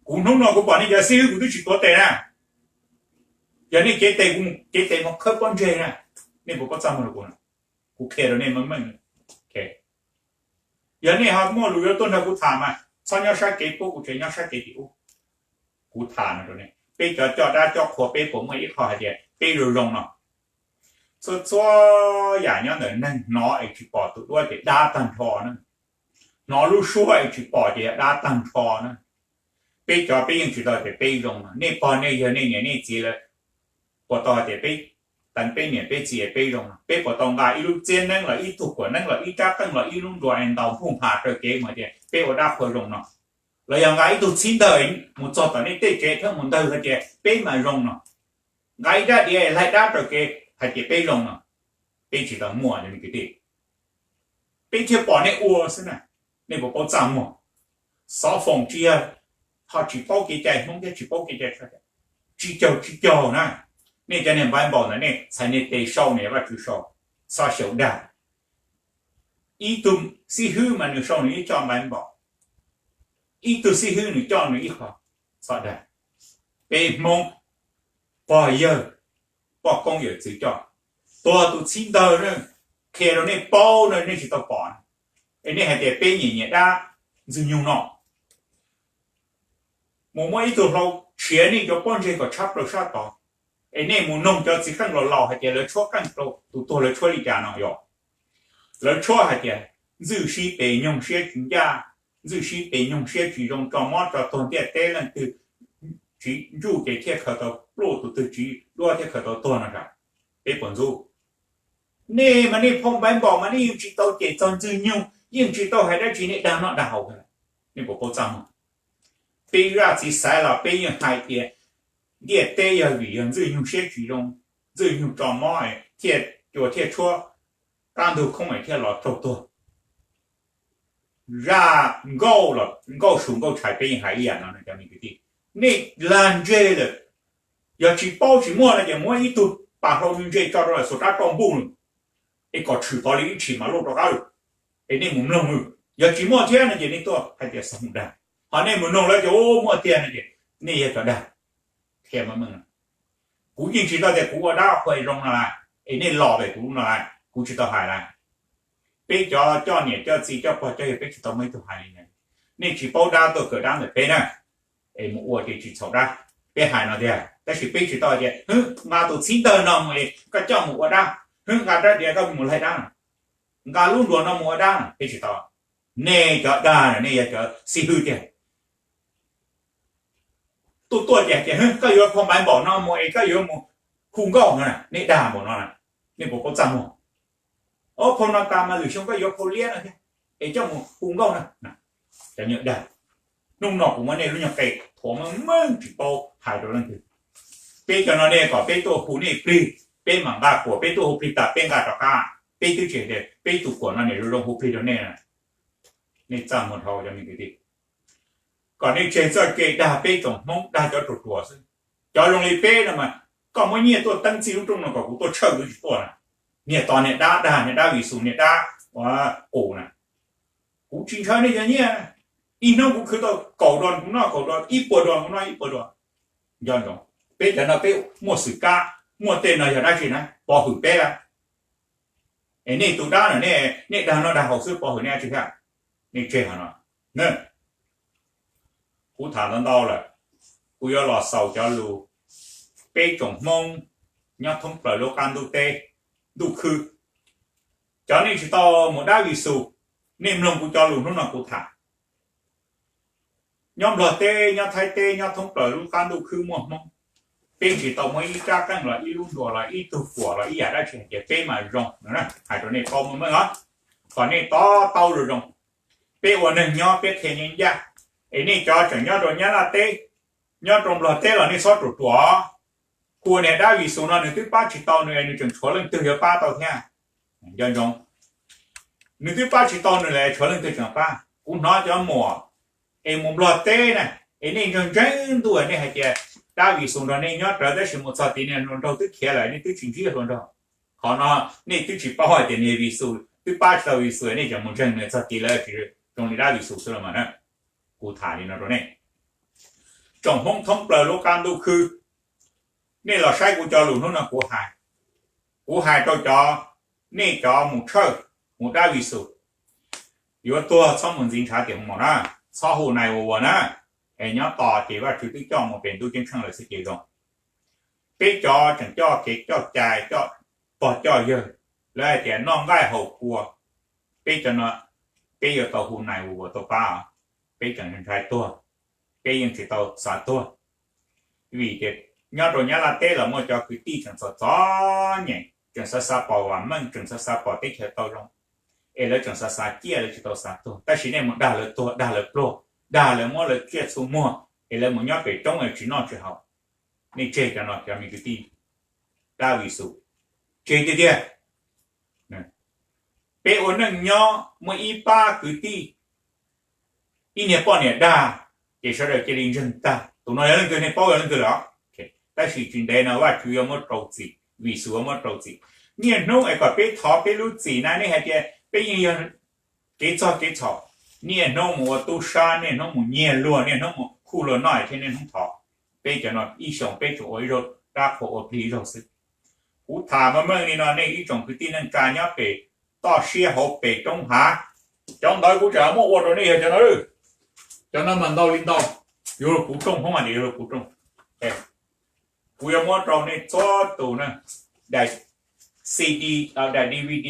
Kuv hnub no kuv pom nej cov xib hwb kuv twb tsis tuav tes na. Yog nej cev tes, kuv cev tes mus khawb pob ntseg na, nej puas paub txaj muag rau kuv? Kuv qhia rau nej meej meej. Yog nej ho muaj lus yuav tuaj nrog kuv tham mas txhob nyob sab kev pub, kuv tseem nyob sab kev tim ub. Kuv tham no rau nej, peb cov coj dab coj qhua peb puas muaj ib qho hais tias peb zoo zoo no? Txhua txhua yam nyob ntawm neeg hnov es tsis pom tus duab ces dab tag nrho na. Hnov lub suab es tsis pom ces yog dab tag nrho na. Peb cov peb yeej tsis tau tias peb zoo no. Nej pog nej yawg nej niam nej txiv lawv puas tau hais tias peb, peb niam peb txiv peb zoo no? Peb puas tau nqa ib lub txiab neeb los ib tug kuam neeb los ib rab qeej los ib lub nruas es ntaus npuj nphas raws kev mus hais tias peb ua dab qhua zoo no? Los yog nqa ib tug txhib ntawg mus txog tom nej tej tsev thiab mus ntawg hais tias peb mas zoo no? Nqa ib rab diav laig dab raws kev hais tias peb zoo no? Peb tsis tau muaj li kwv tij. Peb thiaj pom nej ua xwb na. Nej puas paub txaj muag? Xov foom tsis yog ho tsis paub kev cai Hmoob thiab tsis paub kev cai, tsis caug tsis caug na. Nej cov niag npaiv npaum ntawd nej txhais nej tes sau niam Vaj Tswv sau, txhob xyaum dag. Ib tug xib hwb mas nws sau nws ib co npaiv npaum, ib tug xib hwb nws coj nws ib qho, txhob dag. Peb Hmoob, pog yawg, poj koob yawm txwv coj, tuag tus txhib ntawg na, qhia rau nej paub na, nej tsis tau pom, es nej hais tias peb nyiam nyiam dab Ntxwg Nyoog no. Mus muab ib tug hlau tshiav nej cov pob ntseg kom tshab plaws sab tod, es nej mus noog cov txiv qeej laus laus hais tias lawv tshuab qeej rau tus tuag lawv tshuab li cas no yog? Lawv tshuab hais tias ntxwj sib pes nyoog siab tsis ncaj, ntxwj sib pes nyoog siab tsis zoo, tso mob tso tuag ntiaj teb, leej twg tsiv ntsuj ces thiaj khaws tau pluj, tus twg tsiv duab thiaj khaws tau tuag no as. Peb puas ntxub? Nej mas nej phauj npaiv npaum mas nej yeej tsis tau cem txog Ntxwg Nyoog, yeej tsis tau hais dab tsi, nej dag noj dag haus. Nej puas paub txaj muag? Peb zaj txiv xaiv los peb yeej hais tias ntiaj teb yog vim yog Ntxwj Nyoog siab tsis zoo, Ntxwj Nyoog tso mob thiaj cua thiaj tshuab, qab ntug khoob es thiaj los raug tuag. Zaj nkauj los nkauj su nkauj tshais peb yeej hais ib yam no cov me kwv tij. Nej lag ntseg lawm, yog tsis paub tsis muaj no ces muab ib tug pas hlau ntse tso rau lawm xuas rab rau npuj es kom tshwm tod li ib tshim mas loj rov qab lawm, es nej mus mloog. Yog tsis muaj thiab no ces nej tuaj hais tias xov mus dag, ho nej mus noog lawv ces muaj tiag no ces nej yog cov dag. Qhia meej meej, kuv yeej tsis tau tias kuv ua dab qhuas zoo no lawm es nej los pem kuv no lawm, kuv tsis tau hais lawm. Peb cov coj niam coj txiv coj pog coj yawg peb tsis tau muaj ib tug hais li na. Nej tsis paub dab tuaj kawm dab ntawm peb na, es mus ua ces tsis txhaum dab. Peb hais no tiag tab sis peb tsis tau tias nqa tus txhib ntawg no mus es koj coj mus ua dab, nqa rab diav koj mus laig dab, nqa lub nruas no mus ua dab, peb tsis tau. Nej cov dag na nej yog cov xib hwb tiag. Tuaj tuaj ces tias koj yuav phau Npaiv Npaum no mus es koj yuav mus hu nkauj no, nej dag npaum no, nej puas paub txaj muag? Ob phau no tas mas lwm xyoo koj yuav phau liab no thiab es coj mus hu nkauj no. Cov nyuag dag, hnub no kuv muab nej lub nyuag qe thuav meej meej tsis paub hais rau leej twg. Peb cov no nej kom peb tuaj hu nej plig, peb mam nqa kuam, peb tuaj hu plig tas peb nqa rov qab. Peb twb tsis hais tias peb tus kuam no niam zoo zoo hu plig rau nej. Nej txaj muag dhau cov me kwv tij, kom nej tseg txoj kev dag peb tsoom Hmoob dag cov ruam ruam xwb. Cov zoo li peb no mas koj muab nyiaj tuaj teeb txij lub rooj no kom kuv tuaj tshawj kuv tsis tuaj na. Niag tos niag dab dag, niag dab Vis Xus, niag dab ua qus na. Kuv tsis ntshaw nej cov nyiaj, ib hnub kuv khwv tau kaum dollar kuv noj kaum dollar, ib puas dollar kuv noj ib puas dollar. Nco ntsoov, peb cov no peb muaj xwm kab, muaj tej no yog dab tsi na, pov hwm peb lawm. Es nej tus dab no nej dag noj dag haus xwb, pov hwm nej dab tsi thiab? Nej tseg hov no. Kuv tham ntau ntau lawm, kuv yuav los xaus cov lus peb tsoom Hmoob nyob thoob plaws lub qab ntuj teb ntuj khwb. Cov nej tsis tau mus dab Vis Xus, nej mloog kuv cov lus hnub no kuv tham. Nyob Nplog teb, nyob Thaib teb, nyob thoob plaws lub qab ntuj khwb muaj Hmoob. Peb tsis tau muaj ib rab qeej los ib lub nruas los ib tug kuam los ib yam dab tsi hais tias peb mas zoo. Hais rau nej paub meej meej os, kom nej to taub zoo zoo. Peb ua neeg nyob peb qhia ncaj ncaj, es nej cov tseem nyob rau Nyab Laj teb, nyob rau Nplog teb los nej txhob ruam ruam. Hu niag dab Vis Xus no nws twb pab tsis tau nws es nws tseem tshuav leej twg yuav pab tau thiab? Nco ntsoov, nws twb pab tsis tau nws lawm tshuav leej twg tseem pab? Kuv hnov cov muam es mus Nplog teb na, es nej ntseeg ntseeg ntuj nej hais tias dab Vis Xus nrog nej nyob rawv tab sis mus txog tid niag hluas nraug twb khiav lawm, nej twb tsis ntsib hluas nraug. Qhov no nej twb tsis paub hais tias niag Vis Xus twb pab tsis tau Vis Xus, nej tseem mus ntseeg nws txog tid lawm tsis zoo li dab Vis Xus xwb los mas na. Kuv tham li no rau nej, tsoom Hmoob thoob plaws lub qab ntuj khwb, nej los saib kuv cov lus hnub no kuv hais. Kuv hais rau cov, nej cov mus tshawj, mus dab Vis Xus, yuav tuag txhob mus ntxiv ntshav tiam hoo maum na, txhob hu nais ua ua na, es nyob tos ces Vajtswv twb coj mus pem ntuj ceeb tsheej lawm xwb ces zoo. Peb cov tseem coj kev coj cai coj pog coj yawg, lawv hais tias noj nqaij haus kua, peb cov no peb yuav tau hu nais ua ua tau pab, peb tseem ntshai tuag, peb yeej tsis tau xav tuag. Vim tias nyob rau Nyab Laj teb los muaj cov kwv tij tseem txom txom nyem, tseem xav xav pom vam meej, tseem xav xav pom teb chaws tau zoo, es lawv tseem xav xav ciaj, lawv tsis tau xav tuag. Tab sis nej mus dag lawv tuag, dag lawv pluag, dag lawv muab lawv tsiaj txhu muag, es lawv mus nyob pem roob es tsis noj tsis haus. Nej tseg cov no cov me kwv tij, dab Vis Xus, tseg tiag tiag. Peb ua neej nyob muaj ib pab kwv tij, ib niag poj niam dag, ces sawv daws cia li ntseeg tag. Tus no yog leej twg nej paub yog leej twg lawm? Tab sis tsis ntev no Vajtswv yuav muab rau txim, Vis Xus yuav muab rau txim. Niaj hnub es kom peb thov peb lub txim na, nej hais tias peb yeej yog kev txog kev txhaum. Niaj hnub mus ua tub sab, niaj hnub mus nyiag luag, niaj hnub mus khuj luag noj thiab niaj hnub thov. Peb cov no ib xyoos peb tsuas ua ib zaug dab qhuas ua plig ib zaug xwb. Kuv tham meej meej li no, nej ib tsoom kwv tij neej tsa nyob pem toj siab hauv pes roob hav, cov ntawd kuv tseem muab ua rau nej yog cov no. Cov no mas ntau li ntau, yuav luag puv rooj, Hmoob mas tias yuav luag puv rooj. Kuv yuav muab rau nej txhua tus na, daim C D, daim D V D,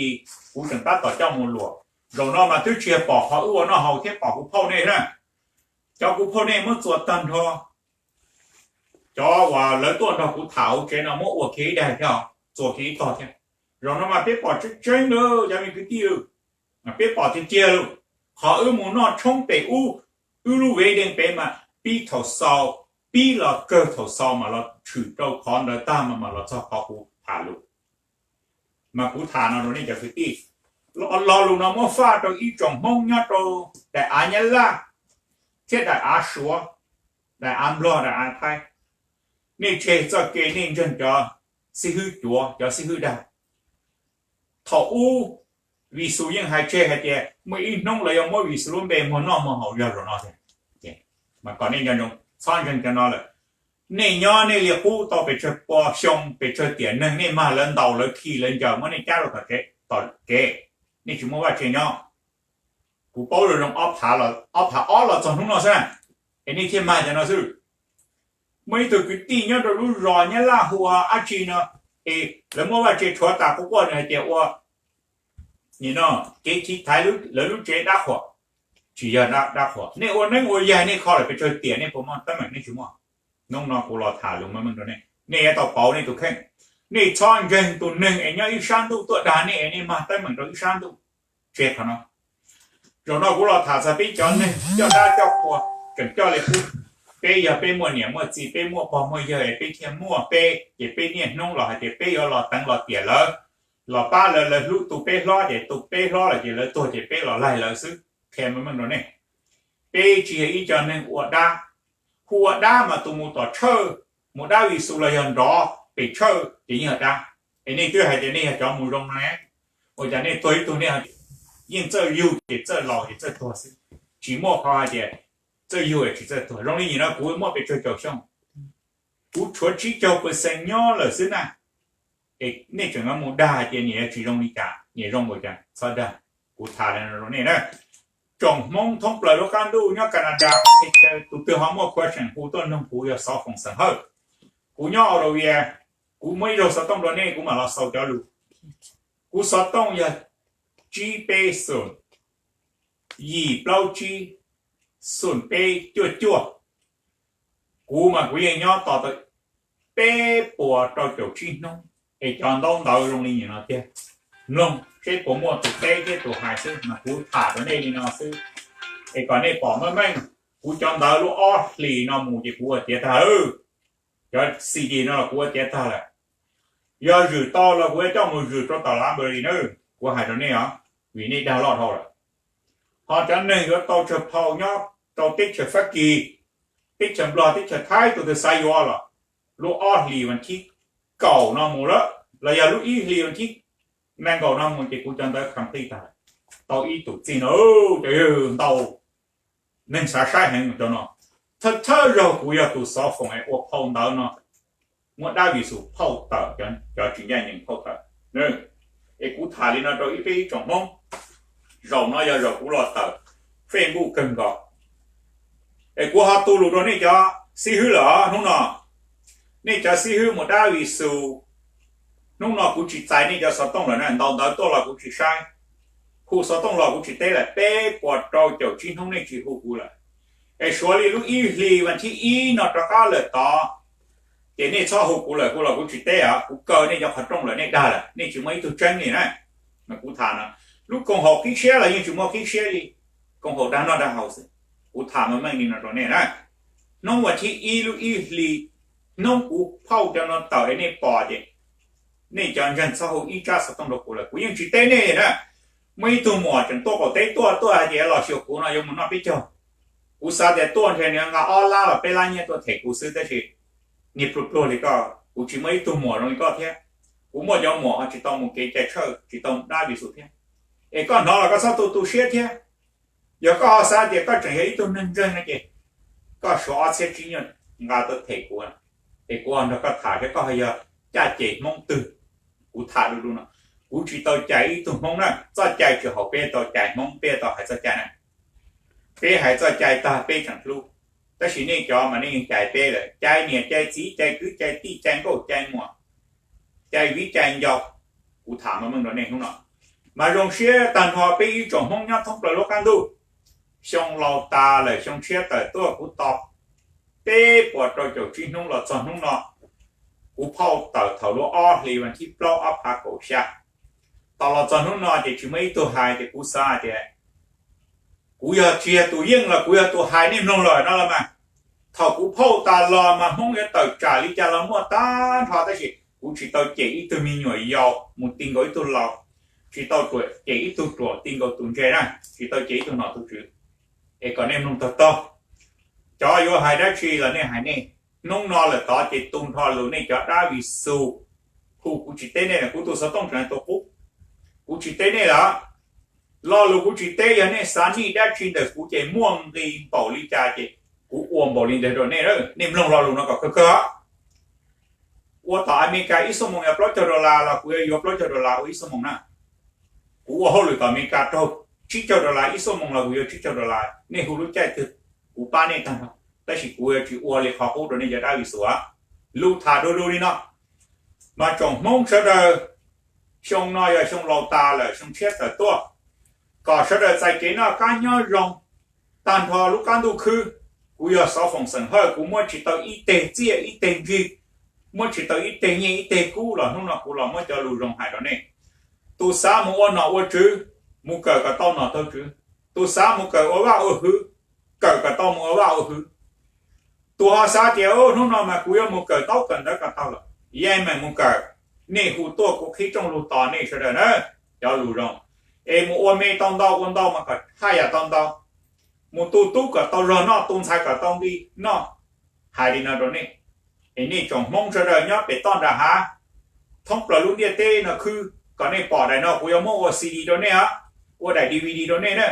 kuv tseem tab tom coj mus luam. Zaum no mas twb tsis yog pom qhov wb ua noj haus thiab pom kuv phauj nej na. Cov kuv phauj nej muab txuas tag nrho, cov uas lawv tuaj nrog kuv tham hauv tsev no muab ua kiag ib daim thiab, txuas kiag ib tog thiab. Zaum no mas peb pom tseeb tseeb lawm cov me kwv tij, peb pom tiag tiag lawm. Qhov wb mus noj tshoob pem ub, wb lub vev dees pem mas pib thaum xaus, pib los kawg thaum xaus mas los tshwm rau qhov ntawd tag mas mam los txog qhov kuv tham lus. Mas kuv tham no rau nej cov kwv tij, lo lus no muab faj rau ib tsoom Hmoob nyob rau daim av Nyab Laj thiab daim av Suav, daim av Nplog, daim av Thaib. Nej tseg txoj kev nej ntseeg cov xib hwb cuav, cov xib hwb dag. Thaum ub Vis Xus yeej hais tseg hais tias muaj ib hnub lawv yuav muab Vis Xus lub npe muag noj muag haus yog zaum no tiag. Mas kom nej nco ntsoov txhob ntseeg cov no lawm. Nej nyob nej li qub tau pes tsawg pua xyoo, pes tsawg tiam neeg nej mag lawv ntaus lawv khi lawv ncaws muab nej cab rau tom kev, tom kev, nej tsis muaj vaj tse nyob. Kuv paub zoo zoo ob phav ob los txog hnub no xwb na, es nej thiaj mag cov no xwb. Muaj ib tug kwv tij nyob rau lub zos Nyab Laj hu ua dab tsi no, es lawv muab vaj tse rhuav tas quaj quaj nws hais tias ua, nim no kev chiv thaiv lawv lub tsev dab qhuas. Tsis yog dab qhuas, nej ua neeb ua yaig nej kho lawm pes tsawg tiam nej puas muaj teeb meem? Nej tsis muaj. Hnub no kuv los tham lus meej meej rau nej, nej yuav tau pauv nej tus kheej. Nej txhob ntseeg tus neeg es nyob ib sab ntuj tuaj dag nej es nej mag teeb meem rau ib sab ntuj. Tseg qhov no. Zaum no kuv los tham txog peb cov neeg coj dab coj qhua, tseem coj li qub. Peb yog peb muaj niam muaj txiv, peb muaj pog muaj yawg es peb thiaj muaj peb, ces peb niaj hnub los hais tias peb yuav los teev los tiam lawv, los pab lawv, lawv hlub tus peb hlob ces tus peb hlob lawm ces lawv tuag ces peb los laig lawv xwb. Qhia meej meej rau nej, peb tsis yog ib co neeg ua dab. Hu ua dab mas tus mus tom tshawj, mus dab Vis Xus los yog nrov pem tshawj ces yeej yog dab. Es nej twb hais tias nej yog cov mus zoo no, ua cas nej tuag ib tug nej yeej txawj yug ces txawj laus ces txawj tuag xwb, tsis muaj qhov hais tias txawj yug es tsis txawj tuag. Zoo li nim no kuv muaj pes tsawg caum xyoo, kuv tshuav tsib caug percent nyob lawm xwb na, es nej tseem mus dag hais tias niam yog tsis zoo li cas, niam zoo npaum cas, txhob dag. Kuv tham li no rau nej na, tsoom Hmoob thoob plaws lub qab ntuj nyob Canada, tus twg ho muaj question hu tuaj noog kuv, yog xov foom xeem hawj. Kuv nyob Australia, kuv muab ib zaug xov tooj rau nej kuv mam los xaus cov lus. Kuv xov tooj yog tsib peb xoom, yim plaub tsib, xoom peb cuaj cuaj. Kuv mas kuv yeej nyob tos tau peb puas rau caum tsib hnub, es cov ntaub ntawv zoo li nim no tiag. Mloog seb puas muaj tus teb thiab tus hais xwb, mas kuv tham rau nej li no xwb, es kom nej pom meej meej. Kuv cov ntawv lub ob hlis no mus ces kuv ua tiav tag lawm. Cov C D no los kuv ua tiav tag lawm. Yog zwm tau los kuv yuav coj mus zwm rau tom library na, kuv hais rau nej os, vim nej dag loj dhau lawm. Ho cov neeg yuav tau tsawg phau nyob rau teb chaws Fab Kis, teb chaws Nplog, teb chaws Thaib, tus twg xav yuav los, lub ob hlis vas thib kaum no mus lawm los yog lub ib hlis vas thib nees nkaum no mus ces kuv cov ntawv complete tag lawm. Tau ib tus txij no, cov yawg ntau, neeg xav saib heev mus rau no. Thawj thawj zaug kuv yog tus xov foom es ua phau ntawv no, muab dab Vis Xus phauj tawm, cov tsis ncaj ncees phauj tawm. Es kuv tham li no rau ib peb ib tsoom Hmoob, zaum no yog zaum kuv los tawm Facebook kawg nkaus. Es kuv ho tu lus rau nej cov xib hwb lawm os hnub no. Nej cov xib hwb mus dab Vis Xus, hnub no kuv tsis txais nej cov xov tooj lawm na, ntaus ntawv tuaj los kuv tsis saib, hu xov tooj los kuv tsis teb lawm, peb puas rau caum tsib hnub nej tsis hu kuv lawm. Es suav li lub ib hlis vas thib ib no rov qab lawm tod, ces nej txhob hu kuv lawm, hu los kuv tsis teb os, kuv kaw nej cov qhov rooj lawm, nej dag lawm, nej tsis muaj ib tug tseeb li na. Mas kuv tham no, lub koom haum qib siab los yeej tsis muaj qib siab li, koom haum dag noj dag haus xwb. Kuv tham meej meej li no rau nej na. Hnub vas thib ib lub ib hlis, hnub kuv phauj cov no tawm es nej pom ces nej cov ntseeg txhob hu ib tsab xov tooj rau kuv lawm, kuv yeej tsis teb nej li na. Muaj ib tug muam tseem tuaj qaum teb tuaj tuaj hais tias los xyuas kuv no yuav mus noj peb caug. Kuv xav tias tuaj ntshe nws nqa ob lab los peb lab nyiaj tuaj them kuv xwb, tab sis niag pluag pluag li koj, kuv tsis muaj ib tug muam zoo li koj thiab. Kuv muaj cov muam ho tsis tau mus kev cai tshawj, tsis tau dab Vis Xus thiab. Es koj hnov los koj txhob tu tu siab thiab. Yog koj ho xav tias koj tseem yog ib tug neeg ntseeg no ces koj suav ob txhiab tsib nyuag nqa tuaj them kuv, es kuv ho nrog koj tham seb koj ho yog caj ces Hmoob twg. Kuv tham du du no, kuv tsis tau cais ib tug Hmoob na, txoj cai tsis haum peb tau cais Hmoob, peb tau hais txoj cai na. Peb hais txoj cai tag peb tseem hlub, tab sis nej cov mas nej yeej cais peb lawm, cais niam cais txiv cais kwv cais tij cais nkauj cais muam, cais viv cais ncaus. Kuv tham meej meej rau nej hnub no, mas zoo siab tag nrho peb ib tsoom Hmoob nyob thoob plaws lub qab ntuj. Xyoo laus tas lawm xyoo tshiab tawm tuaj kuv tos peb puas rau caum tsib hnub los txog hnub no. Kuv phauj tawm thaum lub ob hlis vas thib plaub ob phav kaum xya, tos los txog hnub no ces tsis muaj ib tug hais ces kuv xav hais tias kuv yog tsis yog tus yeej los kuv yog tus hais nej mloog lawm no los mas. Thaum kuv phauj tas los mas Hmoob yuav tawm tsam li cas los muaj tag nrho, tab sis kuv tsis tau cem ib tug me nyuam yaus mus ti nkaus ib tug laus, tsis tau cem ib tug ruam ti nkaus tus ntse na, tsis tau cem ib tug nom tug tswv. Es kom nej mloog tag tag, cov yuav hais dab tsi los nej hais nej. Hnub no lawm tod ces tu nrho lus nej cov dab vis xus hu kuv tsis teb nej lawm, kuv tus xov tooj tseem tus qub, kuv tsis teb nej lawm. Lo lus kuv tsis teb, yog nej xav nij dab tsi ntawm kuv ces muaj nqis npaum li cas ces kuv ua npaum li ntawd rau nej. Nej mloog lo lus no kom kawg kawg. Ua tom Amelikas ib xuab moos yog plaub caug dollar los kuv yuav yuav plaub caug dollar ua ib xuab moos na. Kuv ua hauj lwm tom Amelikas raug tsib caug dollar ib xuab moos los kuv yuav tsib caug dollar, nej hu lub caij twg kuv pab nej tag nrho, tab sis kuv yuav tsis ua li qhov qub rau nej cov dab vis xus. Lus tham du du li no, mas tsoom Hmoob sawv daws, xyoo no yog xyoo laus tas lawm, xyoo tshiab tawm tuaj, kom sawv daws txais kev noj qab nyob zoo tag nrho lub qab ntuj khwb. Kuv yog Xov Foom Xeem Hawj, kuv muab tsis tau ib teg txiaj ib teg ntsig, muab tsis tau ib teg nyiaj ib teg kub los hnub no kuv los muab cov lus zoo hais rau nej. Tus xav mus ua nom ua tswv, mus kawm kom tau nom tau tswv. Tus xav mus kawm ua vaj ua hwv, kawm kom tau mus ua vaj ua hwv. Tus ho xav tias hnub no mas kuv yuav mus kawm ntaub kawm ntawv kom tau lawm, yeej meem mus kawm. Nej hu tuaj kuv qhib rooj lug tos nej sawv daws na, cov lus zoo. Es mus ua me tau ntau, ua ntau mas kom haj yam tau ntau. Mus tu tub kom tau zog noj, tu ntxhais kom tau nqi noj. Hais li no rau nej, es nej tsoom Hmoob sawv daws nyob pem toj nram hav, thoob plaws lub ntiaj teb no khwb, kom nej pom daim no kuv yuav muab ua C D rau nej, ua daim D V D rau nej na.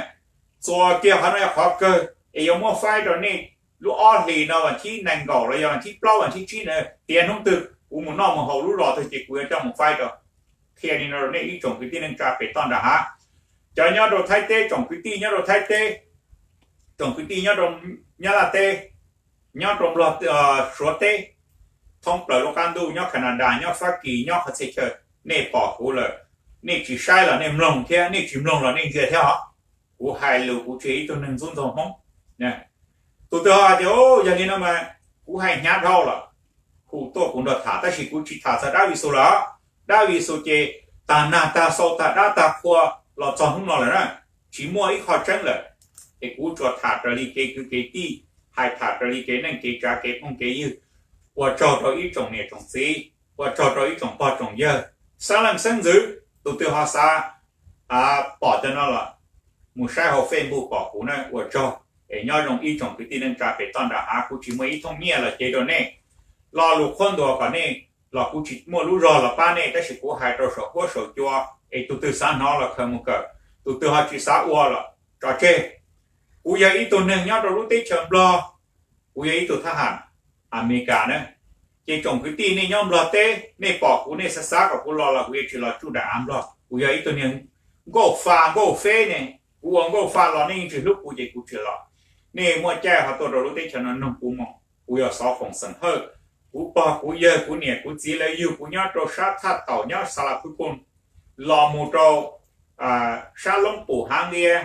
Txuas kiag qhov no yog qhov kawg es yuav muab faib rau nej. Lub ob hlis no vas thib nees nkaum los yog vas thib plaub vas thib tsib na, tiav hnub twg kuv mus noj mus haus lub zos twg ces kuv yuav coj mus faib rau. Qhia li no rau nej ib tsoom kwv tij neej tsa pem toj nram hav, cov nyob rau Thaib teb, tsoom kwv tij nyob rau Thaib teb, tsoom kwv tij nyob rau Nyab Laj teb, nyob rau Nplog, Suav teb, thoob plaws lub qab ntuj, nyob Canada, nyob Fab Kis, nyob qhov txhia chaw, nej pom kuv lawm, nej tsis saib los nej mloog thiab, nej tsis mloog los nej ntsia thiab os. Kuv hais lus kuv tsis yog ib tug neeg ntxub ntxaug Hmoob. Tus twg ho hais tias yog li no mas kuv hais hnyav dhau lawm, hu tuaj kuv nrog tham, tab sis kuv tsis tham txog dab vis xus lawm. Dab vis xus ces tag nag tag xau tag dab tag qhua los txog hnub no lawm na, tsis muaj ib qho tseeb lawm. Es kuv tsuas tham raws li kev kwv kev tij, hais tham raws li kev neej kev tsav kev phooj kev ywg. Ua tsaug rau ib tsoom niam tsoom txiv, ua tsaug rau ib tsoom pog tsoom yawg, xeeb leej xeeb ntxwv. Tus twg ho xav pom cov no los mus saib hauv Facebook pom kuv na, ua tsaug. Es nyob zoo ib tsoom kwv tij neej tsa pem toj nram hav, kuv tsis muaj ib thooj nyiaj los cev rau nej. Lo lus qhuab ntuas kom nej los kuv tsis muaj lub zog los pab nej, tab sis kuv hais rau saum huab saum cua, es tus twg xav hnov los khaws mus kawm, tus twg ho tsis xav ua los tso tseg. Kuv yog ib tug neeg nyob rau lub teb chaws Nplog, kuv yog ib tug thab ham Amelikas na. Ces tsoom kwv tij nej nyob Nplog teb, nej pom kuv nej xav xav kom kuv los los kuv yuav tsis los tsuj daim av Nplog. Kuv yog ib tug niag nkauj fa nkauj feb ne, kuv ua nkauj fa los nej yeej tsis hlub kuv ces kuv tsis los. Nej muaj caij ho tuaj rau lub teb chaws no noog kuv mus. Kuv yog Xov Foom Xeem Hawj, kuv pog kuv yawg kuv niam kuv txiv lawv yug kuv nyob rau sab Thaj Taum, nyob Xa La Phwj Phooj, los mus rau sab Loob Pum Hav Nqia,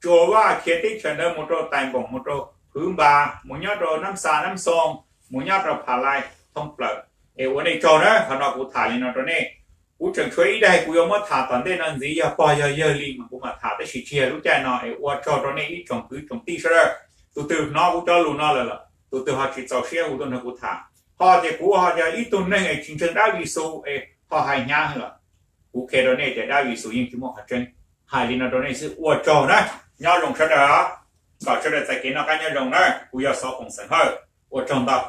Tsuas Vaj, khiav teb chaws ntawd mus rau Tais Npoom, mus rau Hwv Npas, mus nyob rau Nab Xa Nab Xoo, mus nyob rau Pha Lai thoob plaws. Es ua nej tsaug na, qhov no kuv tham li no rau nej. Kuv tseem tshuav ib daim kuv yuav muab tham tom ntej no ntxiv, yog pog yog yawg li mas kuv mam tham, tab sis tsis yog lub caij no. Es ua tsaug rau nej ib tsoom kwv tsoom tij sawv daws. Tus twg hnov kuv cov lus no lawm los tus twg ho tsis txaus siab hu tuaj nrog kuv tham, ho tias kuv ho yog ib tug neeg es tsis ntseeg dab vis xus es ho hais hnyav los, kuv qhia rau nej tias dab vis xus yeej tsis muaj qhov tseeb. Hais li no rau nej xwb, ua tsaug na, nyob zoo sawv daws, kom sawv daws txais kev noj qab nyob zoo na. Kuv yog Xov Foom Xeem Hawj, ua tsaug ntau.